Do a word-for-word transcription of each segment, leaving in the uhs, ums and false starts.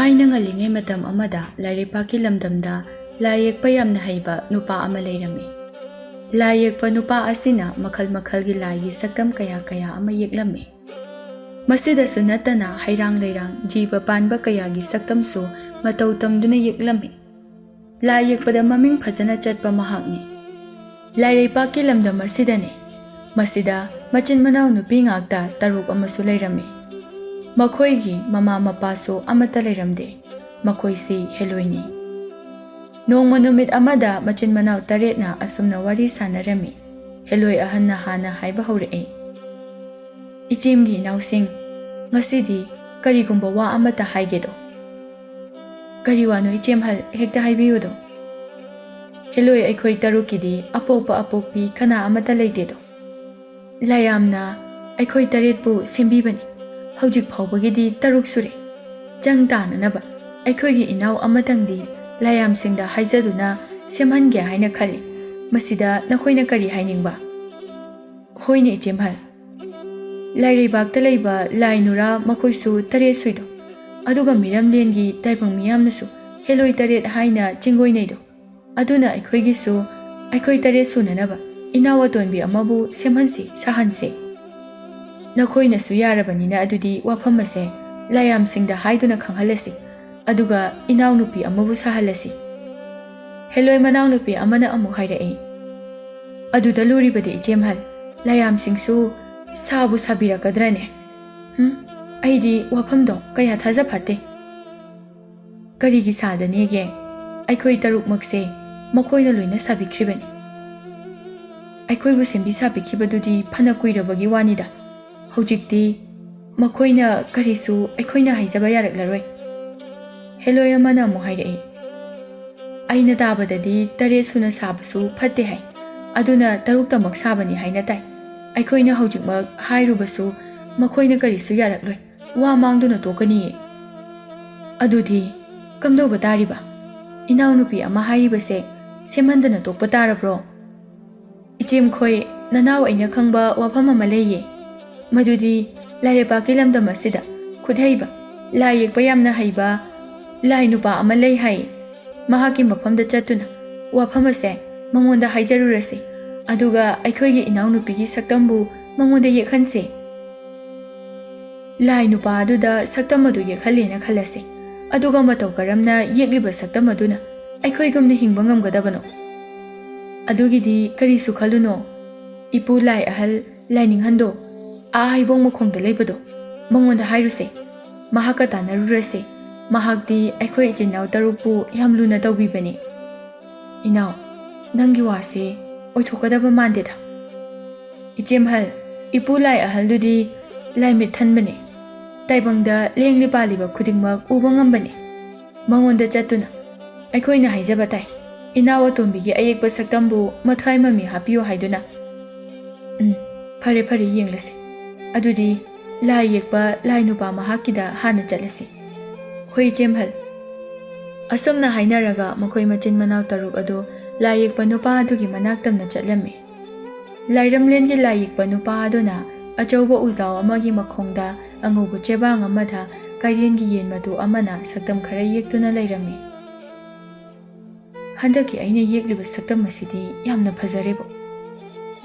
ꯊꯥꯏꯅ ꯉꯜꯂꯤꯉꯩ ꯃꯇꯝ ꯑꯃꯗ ꯂꯥꯏꯔꯩꯄꯥꯛꯀꯤ ꯂꯝꯗꯝꯗ ꯂꯥꯏ ꯌꯦꯛꯄ ꯌꯥꯝꯅ ꯍꯩꯕ ꯅꯨꯄꯥ ꯑꯃ ꯂꯩꯔꯝꯃꯤ꯫ ꯂꯥꯏ ꯌꯦꯛꯄ ꯅꯨꯄꯥ ꯑꯁꯤꯅ ꯃꯈꯜ ꯃꯈꯜꯒꯤ ꯂꯥꯏꯒꯤ ꯁꯛꯇꯝ ꯀꯌꯥ ꯀꯌꯥ ꯑꯃ ꯌꯦꯛꯂꯝꯃꯤ꯫ ꯃꯁꯤꯗꯁꯨ ꯅꯠꯇꯅ ꯍꯩꯔꯥꯡ ꯂꯩꯔꯥꯡ ꯖꯤꯕ ꯄꯥꯟꯕ ꯀꯌꯥꯒꯤ ꯁꯛꯇꯝꯁꯨ ꯃꯇꯧ ꯇꯝꯗꯨꯅ ꯌꯦꯛꯂꯝꯃꯤ꯫ ꯂꯥꯏ ꯌꯦꯛꯄꯗ ꯃꯃꯤꯡ ꯐꯖꯅ ꯆꯠꯄ ꯃꯍꯥꯛꯅꯤ꯫ ꯂꯥꯏꯔꯩꯄꯥꯛꯀꯤ ꯂꯝꯗꯝ ꯑꯁꯤꯗꯅꯤ꯫ ꯃꯁꯤꯗ ꯃꯆꯤꯟ ꯃꯅꯥꯎ ꯅꯨꯄꯤ ꯉꯥꯛꯇ ꯇꯔꯨꯛ ꯑꯃꯁꯨ ꯂꯩꯔꯝꯃꯤ꯫ ꯃꯈꯣꯏꯒꯤ ꯃꯃꯥ ꯃꯄꯥꯁꯨ ꯑꯃꯠꯇ ꯂꯩꯔꯝꯗꯦ꯫ ꯃꯈꯣꯏꯁꯤ ꯍꯦꯂꯣꯏꯅꯤ꯫ ꯅꯣꯡꯃ ꯅꯨꯃꯤꯠ ꯑꯃꯗ ꯃꯆꯤꯟ ꯃꯅꯥꯎ ꯇꯔꯦꯠꯅ ꯑꯁꯨꯝꯅ ꯋꯥꯔꯤ ꯁꯥꯟꯅꯔꯝꯃꯤ꯫ ꯍꯦꯂꯣꯏ ꯑꯍꯟꯅ ꯍꯥꯟꯅ ꯍꯥꯏꯕ ꯍꯧꯔꯛꯏ, "ꯏꯆꯦꯝꯒꯤ ꯏꯅꯥꯎꯁꯤꯡ, ꯉꯁꯤꯗꯤ ꯀꯔꯤꯒꯨꯝꯕ ꯋꯥ ꯑꯃꯠꯇ ꯍꯥꯏꯒꯦꯗꯣ?" "ꯀꯔꯤ ꯋꯥꯅꯣ ꯏꯆꯦꯝꯍꯜ, ꯍꯦꯛꯇ ꯍꯥꯏꯕꯤꯌꯨꯗꯣ?" "ꯍꯦꯂꯣꯏ, ꯑꯩꯈꯣꯏ ꯇꯔꯨꯛꯀꯤꯗꯤ ꯑꯄꯣꯛꯄ ꯑꯄꯣꯛꯄꯤ ꯀꯅꯥ ꯑꯃꯠꯇ ꯂꯩꯇꯦꯗꯣ꯫ ꯂꯥꯏꯌꯥꯝꯅ ꯑꯩꯈꯣꯏ ꯇꯔꯦꯠꯄꯨ ꯁꯦꯝꯕꯤꯕꯅꯤ꯫ ꯍꯧꯖꯤꯛ ꯐꯥꯎꯕꯒꯤꯗꯤ ꯇꯔꯨꯛ ꯁꯨꯔꯦ꯫ ꯆꯪ ꯇꯥꯅꯅꯕ ꯑꯩꯈꯣꯏꯒꯤ ꯏꯅꯥꯎ ꯑꯃꯇꯪꯗꯤ ꯂꯥꯏꯌꯥꯝꯁꯤꯡꯗ ꯍꯥꯏꯖꯗꯨꯅ ꯁꯦꯝꯍꯟꯒꯦ ꯍꯥꯏꯅ ꯈꯜꯂꯤ꯫ ꯃꯁꯤꯗ ꯅꯈꯣꯏꯅ ꯀꯔꯤ ꯍꯥꯏꯅꯤꯡꯕ?" "ꯍꯣꯏꯅꯦ ꯏꯆꯦꯝꯍꯜ, ꯂꯥꯏꯔꯩꯕꯥꯛꯇ ꯂꯩꯕ ꯂꯥꯏ ꯅꯨꯔꯥ ꯃꯈꯣꯏꯁꯨ ꯇꯔꯦꯠ ꯁꯨꯏꯗꯣ, ꯑꯗꯨꯒ ꯃꯤꯔꯝꯂꯦꯟꯒꯤ ꯇꯥꯏꯕꯪ ꯃꯤꯌꯥꯝꯅꯁꯨ ꯍꯦꯂꯣꯏ ꯇꯔꯦꯠ ꯍꯥꯏꯅ ꯆꯤꯡꯒꯣꯏꯅꯩꯗꯣ꯫ ꯑꯗꯨꯅ ꯑꯩꯈꯣꯏꯒꯤꯁꯨ ꯑꯩꯈꯣꯏ ꯇꯔꯦꯠ ꯁꯨꯅꯅꯕ ꯏꯅꯥꯎ ꯑꯇꯣꯟꯕꯤ ꯑꯃꯕꯨ ꯁꯦꯝꯍꯟꯁꯤ, ꯁꯥꯍꯟꯁꯤ꯫ ꯅꯈꯣꯏꯅꯁꯨ ꯌꯥꯔꯕꯅꯤꯅ ꯑꯗꯨꯗꯤ ꯋꯥꯐꯝ ꯑꯁꯦ ꯂꯥꯏꯌꯥꯝꯁꯤꯡꯗ ꯍꯥꯏꯗꯨꯅ ꯈꯪꯍꯜꯂꯁꯤ, ꯑꯗꯨꯒ ꯏꯅꯥꯎꯅꯨꯄꯤ ꯑꯃꯕꯨ ꯁꯥꯍꯜꯂꯁꯤ꯫" ꯍꯦꯂꯣꯏ ꯃꯅꯥꯎꯅꯨꯄꯤ ꯑꯃꯅ ꯑꯃꯨꯛ ꯍꯥꯏꯔꯛꯏ, "ꯑꯗꯨꯗ ꯂꯨꯔꯤꯕꯗꯤ ꯏꯆꯦꯝꯍꯜ, ꯂꯥꯏꯌꯥꯝꯁꯤꯡꯁꯨ ꯁꯥꯕꯨ ꯁꯥꯕꯤꯔꯛꯀꯗ꯭ꯔꯅꯦ? ꯍꯨꯝ, ꯑꯩꯗꯤ ꯋꯥꯐꯝꯗꯣ ꯀꯌꯥ ꯊꯥꯖ ꯐꯠꯇꯦ꯫ ꯀꯔꯤꯒꯤ ꯁꯥꯗꯅꯦꯒꯦ? ꯑꯩꯈꯣꯏ ꯇꯔꯨꯛꯃꯛꯁꯦ ꯃꯈꯣꯏꯅ ꯂꯣꯏꯅ ꯁꯥꯕꯤꯈ꯭ꯔꯤꯕꯅꯤ꯫ ꯑꯩꯈꯣꯏꯕꯨ ꯁꯦꯝꯕꯤ ꯁꯥꯕꯤꯈꯤꯕꯗꯨꯗꯤ ꯐꯅ ꯀꯨꯏꯔꯕꯒꯤ ꯋꯥꯅꯤꯗ꯫ ꯍꯧꯖꯤꯛꯇꯤ ꯃꯈꯣꯏꯅ ꯀꯔꯤꯁꯨ ꯑꯩꯈꯣꯏꯅ ꯍꯥꯏꯖꯕ ꯌꯥꯔꯛꯂꯔꯣꯏ꯫" ꯍꯦꯂꯣꯏ ꯑꯃꯅ ꯑꯃꯨꯛ ꯍꯥꯏꯔꯛꯏ, "ꯑꯩꯅ ꯇꯥꯕꯗꯗꯤ ꯇꯔꯦꯠ ꯁꯨꯅ ꯁꯥꯕꯁꯨ ꯐꯠꯇꯦ ꯍꯥꯏ, ꯑꯗꯨꯅ ꯇꯔꯨꯛꯇꯃꯛ ꯁꯥꯕꯅꯤ ꯍꯥꯏꯅ ꯇꯥꯏ꯫ ꯑꯩꯈꯣꯏꯅ ꯍꯧꯖꯤꯛꯃꯛ ꯍꯥꯏꯔꯨꯕꯁꯨ ꯃꯈꯣꯏꯅ ꯀꯔꯤꯁꯨ ꯌꯥꯔꯛꯂꯣꯏ, ꯋꯥ ꯃꯥꯡꯗꯨꯅ ꯇꯣꯛꯀꯅꯤꯌꯦ꯫" "ꯑꯗꯨꯗꯤ ꯀꯝꯗꯧꯕ ꯇꯥꯔꯤꯕ? ꯏꯅꯥꯎꯅꯨꯄꯤ ꯑꯃ ꯍꯥꯏꯔꯤꯕꯁꯦ ꯁꯦꯝꯍꯟꯗꯅ ꯇꯣꯛꯄ ꯇꯥꯔꯕ꯭ꯔꯣ?" "ꯏꯆꯦꯝꯈꯣꯏ, ꯅꯅꯥꯎ ꯑꯩꯅ ꯈꯪꯕ ꯋꯥꯐꯝ ꯑꯃ ꯂꯩꯌꯦ꯫ ꯃꯗꯨꯗꯤ ꯂꯥꯏꯔꯩꯄꯥꯛꯀꯤ ꯂꯝꯗꯝ ꯑꯁꯤꯗ ꯈꯨꯠ ꯍꯩꯕ, ꯂꯥꯏ ꯌꯦꯛꯄ ꯌꯥꯝꯅ ꯍꯩꯕ "ꯂꯥꯏ ꯅꯨꯄꯥ ꯑꯃ ꯂꯩ ꯍꯥꯏ꯫ ꯃꯍꯥꯛꯀꯤ ꯃꯐꯝꯗ ꯆꯠꯇꯨꯅ ꯋꯥꯐꯝ ꯑꯁꯦ ꯃꯉꯣꯟꯗ ꯍꯥꯏꯖꯔꯨꯔꯁꯤ, ꯑꯗꯨꯒ ꯑꯩꯈꯣꯏꯒꯤ ꯏꯅꯥꯎꯅꯨꯄꯤꯒꯤ ꯁꯛꯇꯝꯕꯨ ꯃꯉꯣꯟꯗ ꯌꯦꯛꯍꯟꯁꯤ꯫ ꯂꯥꯏ ꯅꯨꯄꯥ ꯑꯗꯨꯗ ꯁꯛꯇꯝ ꯑꯗꯨ ꯌꯦꯛꯍꯜꯂꯦꯅ ꯈꯜꯂꯁꯤ, ꯑꯗꯨꯒ ꯃꯇꯧ ꯀꯔꯝꯅ ꯌꯦꯛꯂꯤꯕ ꯁꯛꯇꯝ ꯑꯗꯨꯅ ꯑꯩꯈꯣꯏꯒꯨꯝꯅ ꯍꯤꯡꯕ ꯉꯝꯒꯗꯕꯅꯣ?" "ꯑꯗꯨꯒꯤꯗꯤ ꯀꯔꯤꯁꯨ ꯈꯜꯂꯨꯅꯣ꯫ ꯏꯄꯨ ꯂꯥꯏ ꯑꯍꯜ ꯂꯥꯏꯅꯤꯡꯍꯟꯗꯣ, ꯑꯥ ꯍꯩꯕꯣꯡ ꯃꯈꯣꯡꯗ ꯂꯩꯕꯗꯣ, ꯃꯉꯣꯟꯗ ꯍꯥꯏꯔꯨꯁꯦ꯫ ꯃꯍꯥꯛꯀ ꯇꯥꯟꯅꯔꯨꯔꯁꯦ꯫ ꯃꯍꯥꯛꯇꯤ ꯑꯩꯈꯣꯏ ꯏꯆꯤꯟ ꯏꯅꯥꯎ ꯇꯔꯨꯛꯄꯨ ꯌꯥꯝ ꯂꯨꯅ ꯇꯧꯕꯤꯕꯅꯤ꯫" "ꯏꯅꯥꯎ, ꯅꯪꯒꯤ ꯋꯥꯁꯦ ꯑꯣꯏꯊꯣꯛꯀꯗꯕ ꯃꯥꯟꯗꯦꯗ꯫ ꯏꯆꯦꯝꯍꯜ, ꯏꯄꯨ ꯂꯥꯏ ꯑꯍꯜꯗꯨꯗꯤ ꯂꯥꯏꯃꯤꯠ ꯊꯟꯕꯅꯤ꯫ ꯇꯥꯏꯕꯪꯗ ꯂꯦꯡꯂꯤ ꯄꯥꯜꯂꯤꯕ ꯈꯨꯗꯤꯡꯃꯛ ꯎꯕ ꯉꯝꯕꯅꯤ꯫ ꯃꯉꯣꯟꯗ ꯆꯠꯇꯨꯅ ꯑꯩꯈꯣꯏꯅ ꯍꯥꯏꯖꯕ ꯇꯥꯏ, ꯏꯅꯥꯎ ꯑꯇꯣꯝꯕꯤꯒꯤ ꯑꯌꯦꯛꯄ ꯁꯛꯇꯝꯕꯨ ꯃꯊ꯭ꯋꯥꯏ ꯃꯃꯤ ꯍꯥꯞꯄꯤꯌꯨ ꯍꯥꯏꯗꯨꯅ꯫ ꯎꯝ, ꯐꯔꯦ, ꯐꯔꯦ, ꯌꯦꯡꯂꯁꯤ꯫ ꯑꯗꯨꯗꯤ ꯂꯥꯏ ꯌꯦꯛꯄ ꯂꯥꯏ ꯅꯨꯄꯥ ꯃꯍꯥꯛꯀꯤꯗ ꯍꯥꯟꯅ ꯆꯠꯂꯁꯤ꯫" "ꯍꯣꯏ, ꯏꯆꯦꯝꯍꯜ꯫" ꯑꯁꯨꯝꯅ ꯍꯥꯏꯅꯔꯒ ꯃꯈꯣꯏ ꯃꯆꯤꯟ ꯃꯅꯥꯎ ꯇꯔꯨꯛ ꯑꯗꯨ ꯂꯥꯏ ꯌꯦꯛꯄ ꯅꯨꯄꯥ ꯑꯗꯨꯒꯤ ꯃꯅꯥꯛ ꯇꯝꯅ ꯆꯠꯂꯝꯃꯤ꯫ ꯂꯥꯏꯔꯝꯂꯦꯟꯒꯤ ꯂꯥꯏ ꯌꯦꯛꯄ ꯅꯨꯄꯥ ꯑꯗꯨꯅ ꯑꯆꯧꯕ ꯎꯖꯥꯎ ꯑꯃꯒꯤ ꯃꯈꯣꯡꯗ ꯑꯉꯧꯕ ꯆꯦꯕꯥꯡ ꯑꯃꯗ ꯀꯥꯏꯔꯦꯟꯒꯤ ꯌꯦꯟ ꯃꯇꯨ ꯑꯃꯅ ꯁꯛꯇꯝ ꯈꯔ ꯌꯦꯛꯇꯨꯅ ꯂꯩꯔꯝꯃꯤ꯫ "ꯍꯟꯗꯛꯀꯤ ꯑꯩꯅ ꯌꯦꯛꯂꯤꯕ ꯁꯛꯇꯝ ꯑꯁꯤꯗꯤ ꯌꯥꯝꯅ ꯐꯖꯔꯦꯕꯨ꯫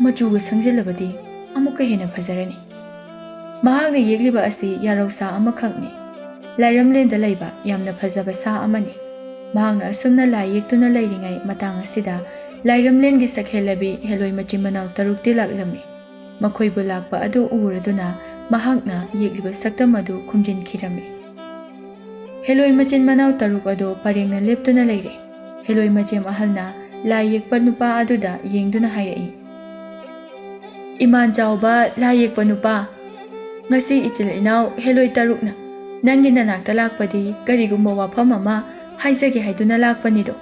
ꯃꯆꯨꯒ ꯁꯪꯖꯤꯜꯂꯕꯗꯤ ꯑꯃꯨꯛꯀ ꯍꯦꯟꯅ ꯐꯖꯔꯅꯤ꯫" ꯃꯍꯥꯛꯅ ꯌꯦꯛꯂꯤꯕ ꯑꯁꯤ ꯌꯥꯔꯧꯁꯥ ꯑꯃꯈꯛꯅꯤ꯫ ꯂꯥꯏꯔꯝꯂꯦꯟꯗ ꯂꯩꯕ ꯌꯥꯝꯅ ꯐꯖꯕ ꯁꯥ ꯑꯃꯅꯤ꯫ ꯃꯍꯥꯛꯅ ꯑꯁꯨꯝꯅ ꯂꯥꯏ ꯌꯦꯛꯇꯨꯅ ꯂꯩꯔꯤꯉꯩ ꯃꯇꯥꯡ ꯑꯁꯤꯗ ꯂꯥꯏꯔꯝꯂꯦꯟꯒꯤ ꯁꯛꯍꯦꯜꯂꯕꯤ ꯍꯦꯂꯣꯏ ꯃꯆꯤꯟ ꯃꯅꯥꯎ ꯇꯔꯨꯛꯇꯤ ꯂꯥꯛꯂꯝꯃꯤ꯫ ꯃꯈꯣꯏꯕꯨ ꯂꯥꯛꯄ ꯑꯗꯨ ꯎꯔꯗꯨꯅ ꯃꯍꯥꯛꯅ ꯌꯦꯛꯂꯤꯕ ꯁꯛꯇꯝ ꯑꯗꯨ ꯈꯨꯝꯖꯤꯟꯈꯤꯔꯝꯃꯤ꯫ ꯍꯦꯂꯣꯏ ꯃꯆꯤꯟ ꯃꯅꯥꯎ ꯇꯔꯨꯛ ꯑꯗꯨ ꯄꯔꯦꯡꯅ ꯂꯦꯞꯇꯨꯅ ꯂꯩꯔꯦ꯫ ꯍꯦꯂꯣꯏ ꯃꯆꯦꯝ ꯑꯍꯜꯅ ꯂꯥꯏ ꯌꯦꯛꯄ ꯅꯨꯄꯥ ꯑꯗꯨꯗ ꯌꯦꯡꯗꯨꯅ ꯍꯥꯏꯔꯛꯏ, "ꯏꯃꯥꯟ ꯆꯥꯎꯕ ꯂꯥꯏ ꯌꯦꯛꯄ ꯅꯨꯄꯥ, ꯉꯁꯤ ꯏꯆꯤꯜ ꯏꯅꯥꯎ ꯍꯦꯂꯣꯏ ꯇꯔꯨꯛꯅ ꯅꯪꯒꯤ ꯅꯅꯥꯛꯇ ꯂꯥꯛꯄꯗꯤ ꯀꯔꯤꯒꯨꯝꯕ ꯋꯥꯐꯝ ꯑꯃ ꯍꯥꯏꯖꯒꯦ ꯍꯥꯏꯗꯨꯅ ꯂꯥꯛꯄꯅꯤꯗꯣ꯫"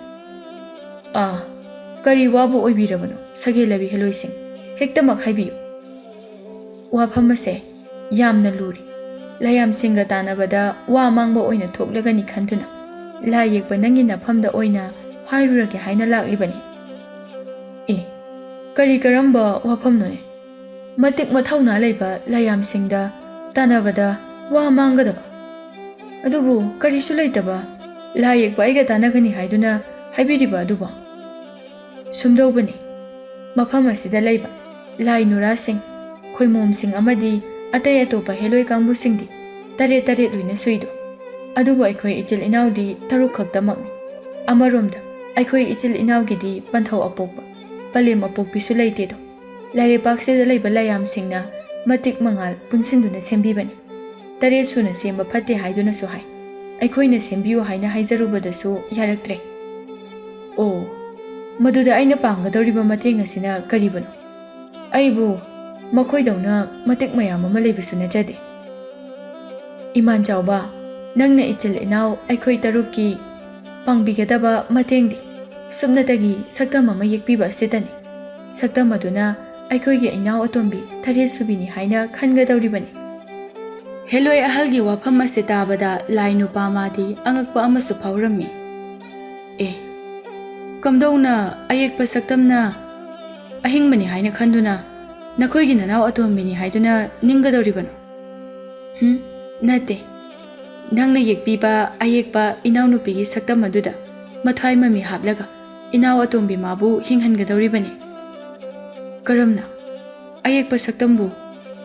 "ꯑꯥ, ꯀꯔꯤ ꯋꯥꯕꯨ ꯑꯣꯏꯕꯤꯔꯕꯅꯣ, ꯁꯒꯦꯜꯂꯕꯤ ꯍꯦꯂꯣꯏꯁꯤꯡ? ꯍꯦꯛꯇꯃꯛ ꯍꯥꯏꯕꯤꯌꯨ꯫" "ꯋꯥꯐꯝ ꯑꯁꯦ ꯌꯥꯝꯅ ꯂꯨꯔꯤ꯫ ꯂꯥꯏꯌꯥꯝꯁꯤꯡꯒ ꯇꯥꯟꯅꯕꯗ ꯋꯥ ꯃꯥꯡꯕ ꯑꯣꯏꯅ ꯊꯣꯛꯂꯒꯅꯤ ꯈꯟꯗꯨꯅ ꯂꯥꯏ ꯌꯦꯛꯄ ꯅꯪꯒꯤ ꯅꯐꯝꯗ ꯑꯣꯏꯅ ꯍꯥꯏꯔꯨꯔꯒꯦ ꯍꯥꯏꯅ ꯂꯥꯛꯂꯤꯕꯅꯤ꯫" "ꯑꯦ, ꯀꯔꯤ ꯀꯔꯝꯕ ꯋꯥꯐꯝꯅꯣꯅꯦ? ꯃꯇꯤꯛ ꯃꯊꯧꯅꯥ ꯂꯩꯕ ꯂꯥꯏꯌꯥꯝꯁꯤꯡꯗ ꯇꯥꯟꯅꯕꯗ ꯋꯥ ꯃꯥꯡꯒꯗꯕ? ꯑꯗꯨꯕꯨ ꯀꯔꯤꯁꯨ ꯂꯩꯇꯕ ꯂꯥꯏ ꯌꯦꯛꯄ ꯑꯩꯒ ꯇꯥꯟꯅꯒꯅꯤ ꯍꯥꯏꯗꯨꯅ ꯍꯥꯏꯕꯤꯔꯤꯕ ꯑꯗꯨꯕꯣ? ꯁꯨꯝꯗꯧꯕꯅꯤ, ꯃꯐꯝ ꯑꯁꯤꯗ ꯂꯩꯕ ꯂꯥꯏ ꯅꯨꯔꯥꯁꯤꯡ, ꯈꯣꯏꯃꯣꯝꯁꯤꯡ ꯑꯃꯗꯤ ꯑꯇꯩ ꯑꯇꯣꯞꯄ ꯍꯦꯂꯣꯏ ꯀꯥꯡꯕꯨꯁꯤꯡꯗꯤ ꯇꯔꯦꯠ ꯇꯔꯦꯠ ꯂꯣꯏꯅ ꯁꯨꯏꯗꯣ꯫ ꯑꯗꯨꯕꯨ ꯑꯩꯈꯣꯏ ꯏꯆꯤꯜ ꯏꯅꯥꯎꯗꯤ ꯇꯔꯨꯛ ꯈꯛꯇꯃꯛꯅꯤ꯫ ꯑꯃꯔꯣꯝꯗ ꯑꯩꯈꯣꯏ ꯏꯆꯤꯜ ꯏꯅꯥꯎꯒꯤꯗꯤ ꯄꯟꯊꯧ ꯑꯄꯣꯛꯄ, ꯄꯂꯦꯝ ꯑꯄꯣꯛꯄꯤꯁꯨ ꯂꯩꯇꯦꯗꯣ꯫ ꯂꯥꯏꯔꯩꯄꯥꯛꯁꯤꯗ ꯂꯩꯕ ꯂꯥꯏꯌꯥꯝꯁꯤꯡꯅ ꯃꯇꯤꯛ ꯃꯉꯥꯜ ꯄꯨꯟꯁꯤꯟꯗꯨꯅ ꯁꯦꯝꯕꯤꯕꯅꯤ꯫ ꯇꯔꯦꯠ ꯁꯨꯅ ꯁꯦꯝꯕ ꯐꯠꯇꯦ ꯍꯥꯏꯗꯨꯅꯁꯨ ꯍꯥꯏ꯫ ꯑꯩꯈꯣꯏꯅ ꯁꯦꯝꯕꯤꯌꯨ ꯍꯥꯏꯅ ꯍꯥꯏꯖꯔꯨꯕꯗꯁꯨ ꯌꯥꯔꯛꯇ꯭ꯔꯦ꯫ ꯑꯣ, ꯃꯗꯨꯗ ꯑꯩꯅ ꯄꯥꯡꯒꯗꯧꯔꯤꯕ ꯃꯇꯦꯡ ꯑꯁꯤꯅ ꯀꯔꯤꯕꯨꯅꯣ? ꯑꯩꯕꯨ ꯃꯈꯣꯏꯗꯧꯅ ꯃꯇꯤꯛ ꯃꯌꯥꯝ ꯑꯃ ꯂꯩꯕꯁꯨ ꯅꯠꯆꯗꯦ꯫ ꯏꯃꯥꯟ ꯆꯥꯎꯕ, ꯅꯪꯅ ꯏꯆꯤꯜ ꯏꯅꯥꯎ ꯑꯩꯈꯣꯏ ꯇꯔꯨꯛꯀꯤ ꯄꯥꯡꯕꯤꯒꯗꯕ ꯃꯇꯦꯡꯗꯤ ꯁꯨꯞꯅꯇꯒꯤ ꯁꯛꯇꯝ ꯑꯃ ꯌꯦꯛꯄꯤꯕ ꯑꯁꯤꯇꯅꯤ꯫ ꯁꯛꯇꯝ ꯑꯗꯨꯅ ꯑꯩꯈꯣꯏꯒꯤ ꯏꯅꯥꯎ ꯑꯇꯣꯝꯕꯤ ꯇꯔꯦꯠ ꯁꯨꯕꯤꯅꯤ ꯍꯥꯏꯅ ꯈꯟꯒꯗꯧꯔꯤꯕꯅꯤ꯫ ꯍꯦꯂꯣꯏ ꯑꯍꯜꯒꯤ ꯋꯥꯐꯝ ꯑꯁꯤ ꯇꯥꯕꯗ ꯂꯥꯏ ꯅꯨꯄꯥ ꯃꯥꯗꯤ ꯑꯉꯛꯄ ꯑꯃꯁꯨ ꯐꯥꯎꯔꯝꯃꯤ꯫ ꯑꯦ, ꯀꯝꯗꯧꯅ ꯑꯌꯦꯛꯄ ꯁꯛꯇꯝꯅ ꯑꯍꯤꯡꯕꯅꯤ ꯍꯥꯏꯅ ꯈꯟꯗꯨꯅ ꯅꯈꯣꯏꯒꯤ ꯅꯅꯥꯎ ꯑꯇꯣꯝꯕꯤꯅꯤ ꯍꯥꯏꯗꯨꯅ ꯅꯤꯡꯒꯗꯧꯔꯤꯕꯅꯣ? ꯍꯨꯝ, ꯅꯠꯇꯦ꯫ ꯅꯪꯅ ꯌꯦꯛꯄꯤꯕ ꯑꯌꯦꯛꯄ ꯏꯅꯥꯎꯅꯨꯄꯤꯒꯤ ꯁꯛꯇꯝ ꯑꯗꯨꯗ ꯃꯊ꯭ꯋꯥꯏ ꯃꯃꯤ ꯍꯥꯞꯂꯒ ꯏꯅꯥꯎ ꯑꯇꯣꯝꯕꯤ ꯃꯥꯕꯨ ꯍꯤꯡꯍꯟꯒꯗꯧꯔꯤꯕꯅꯤ꯫ ꯀꯔꯝꯅ? ꯑꯌꯦꯛꯄ ꯁꯛꯇꯝꯕꯨ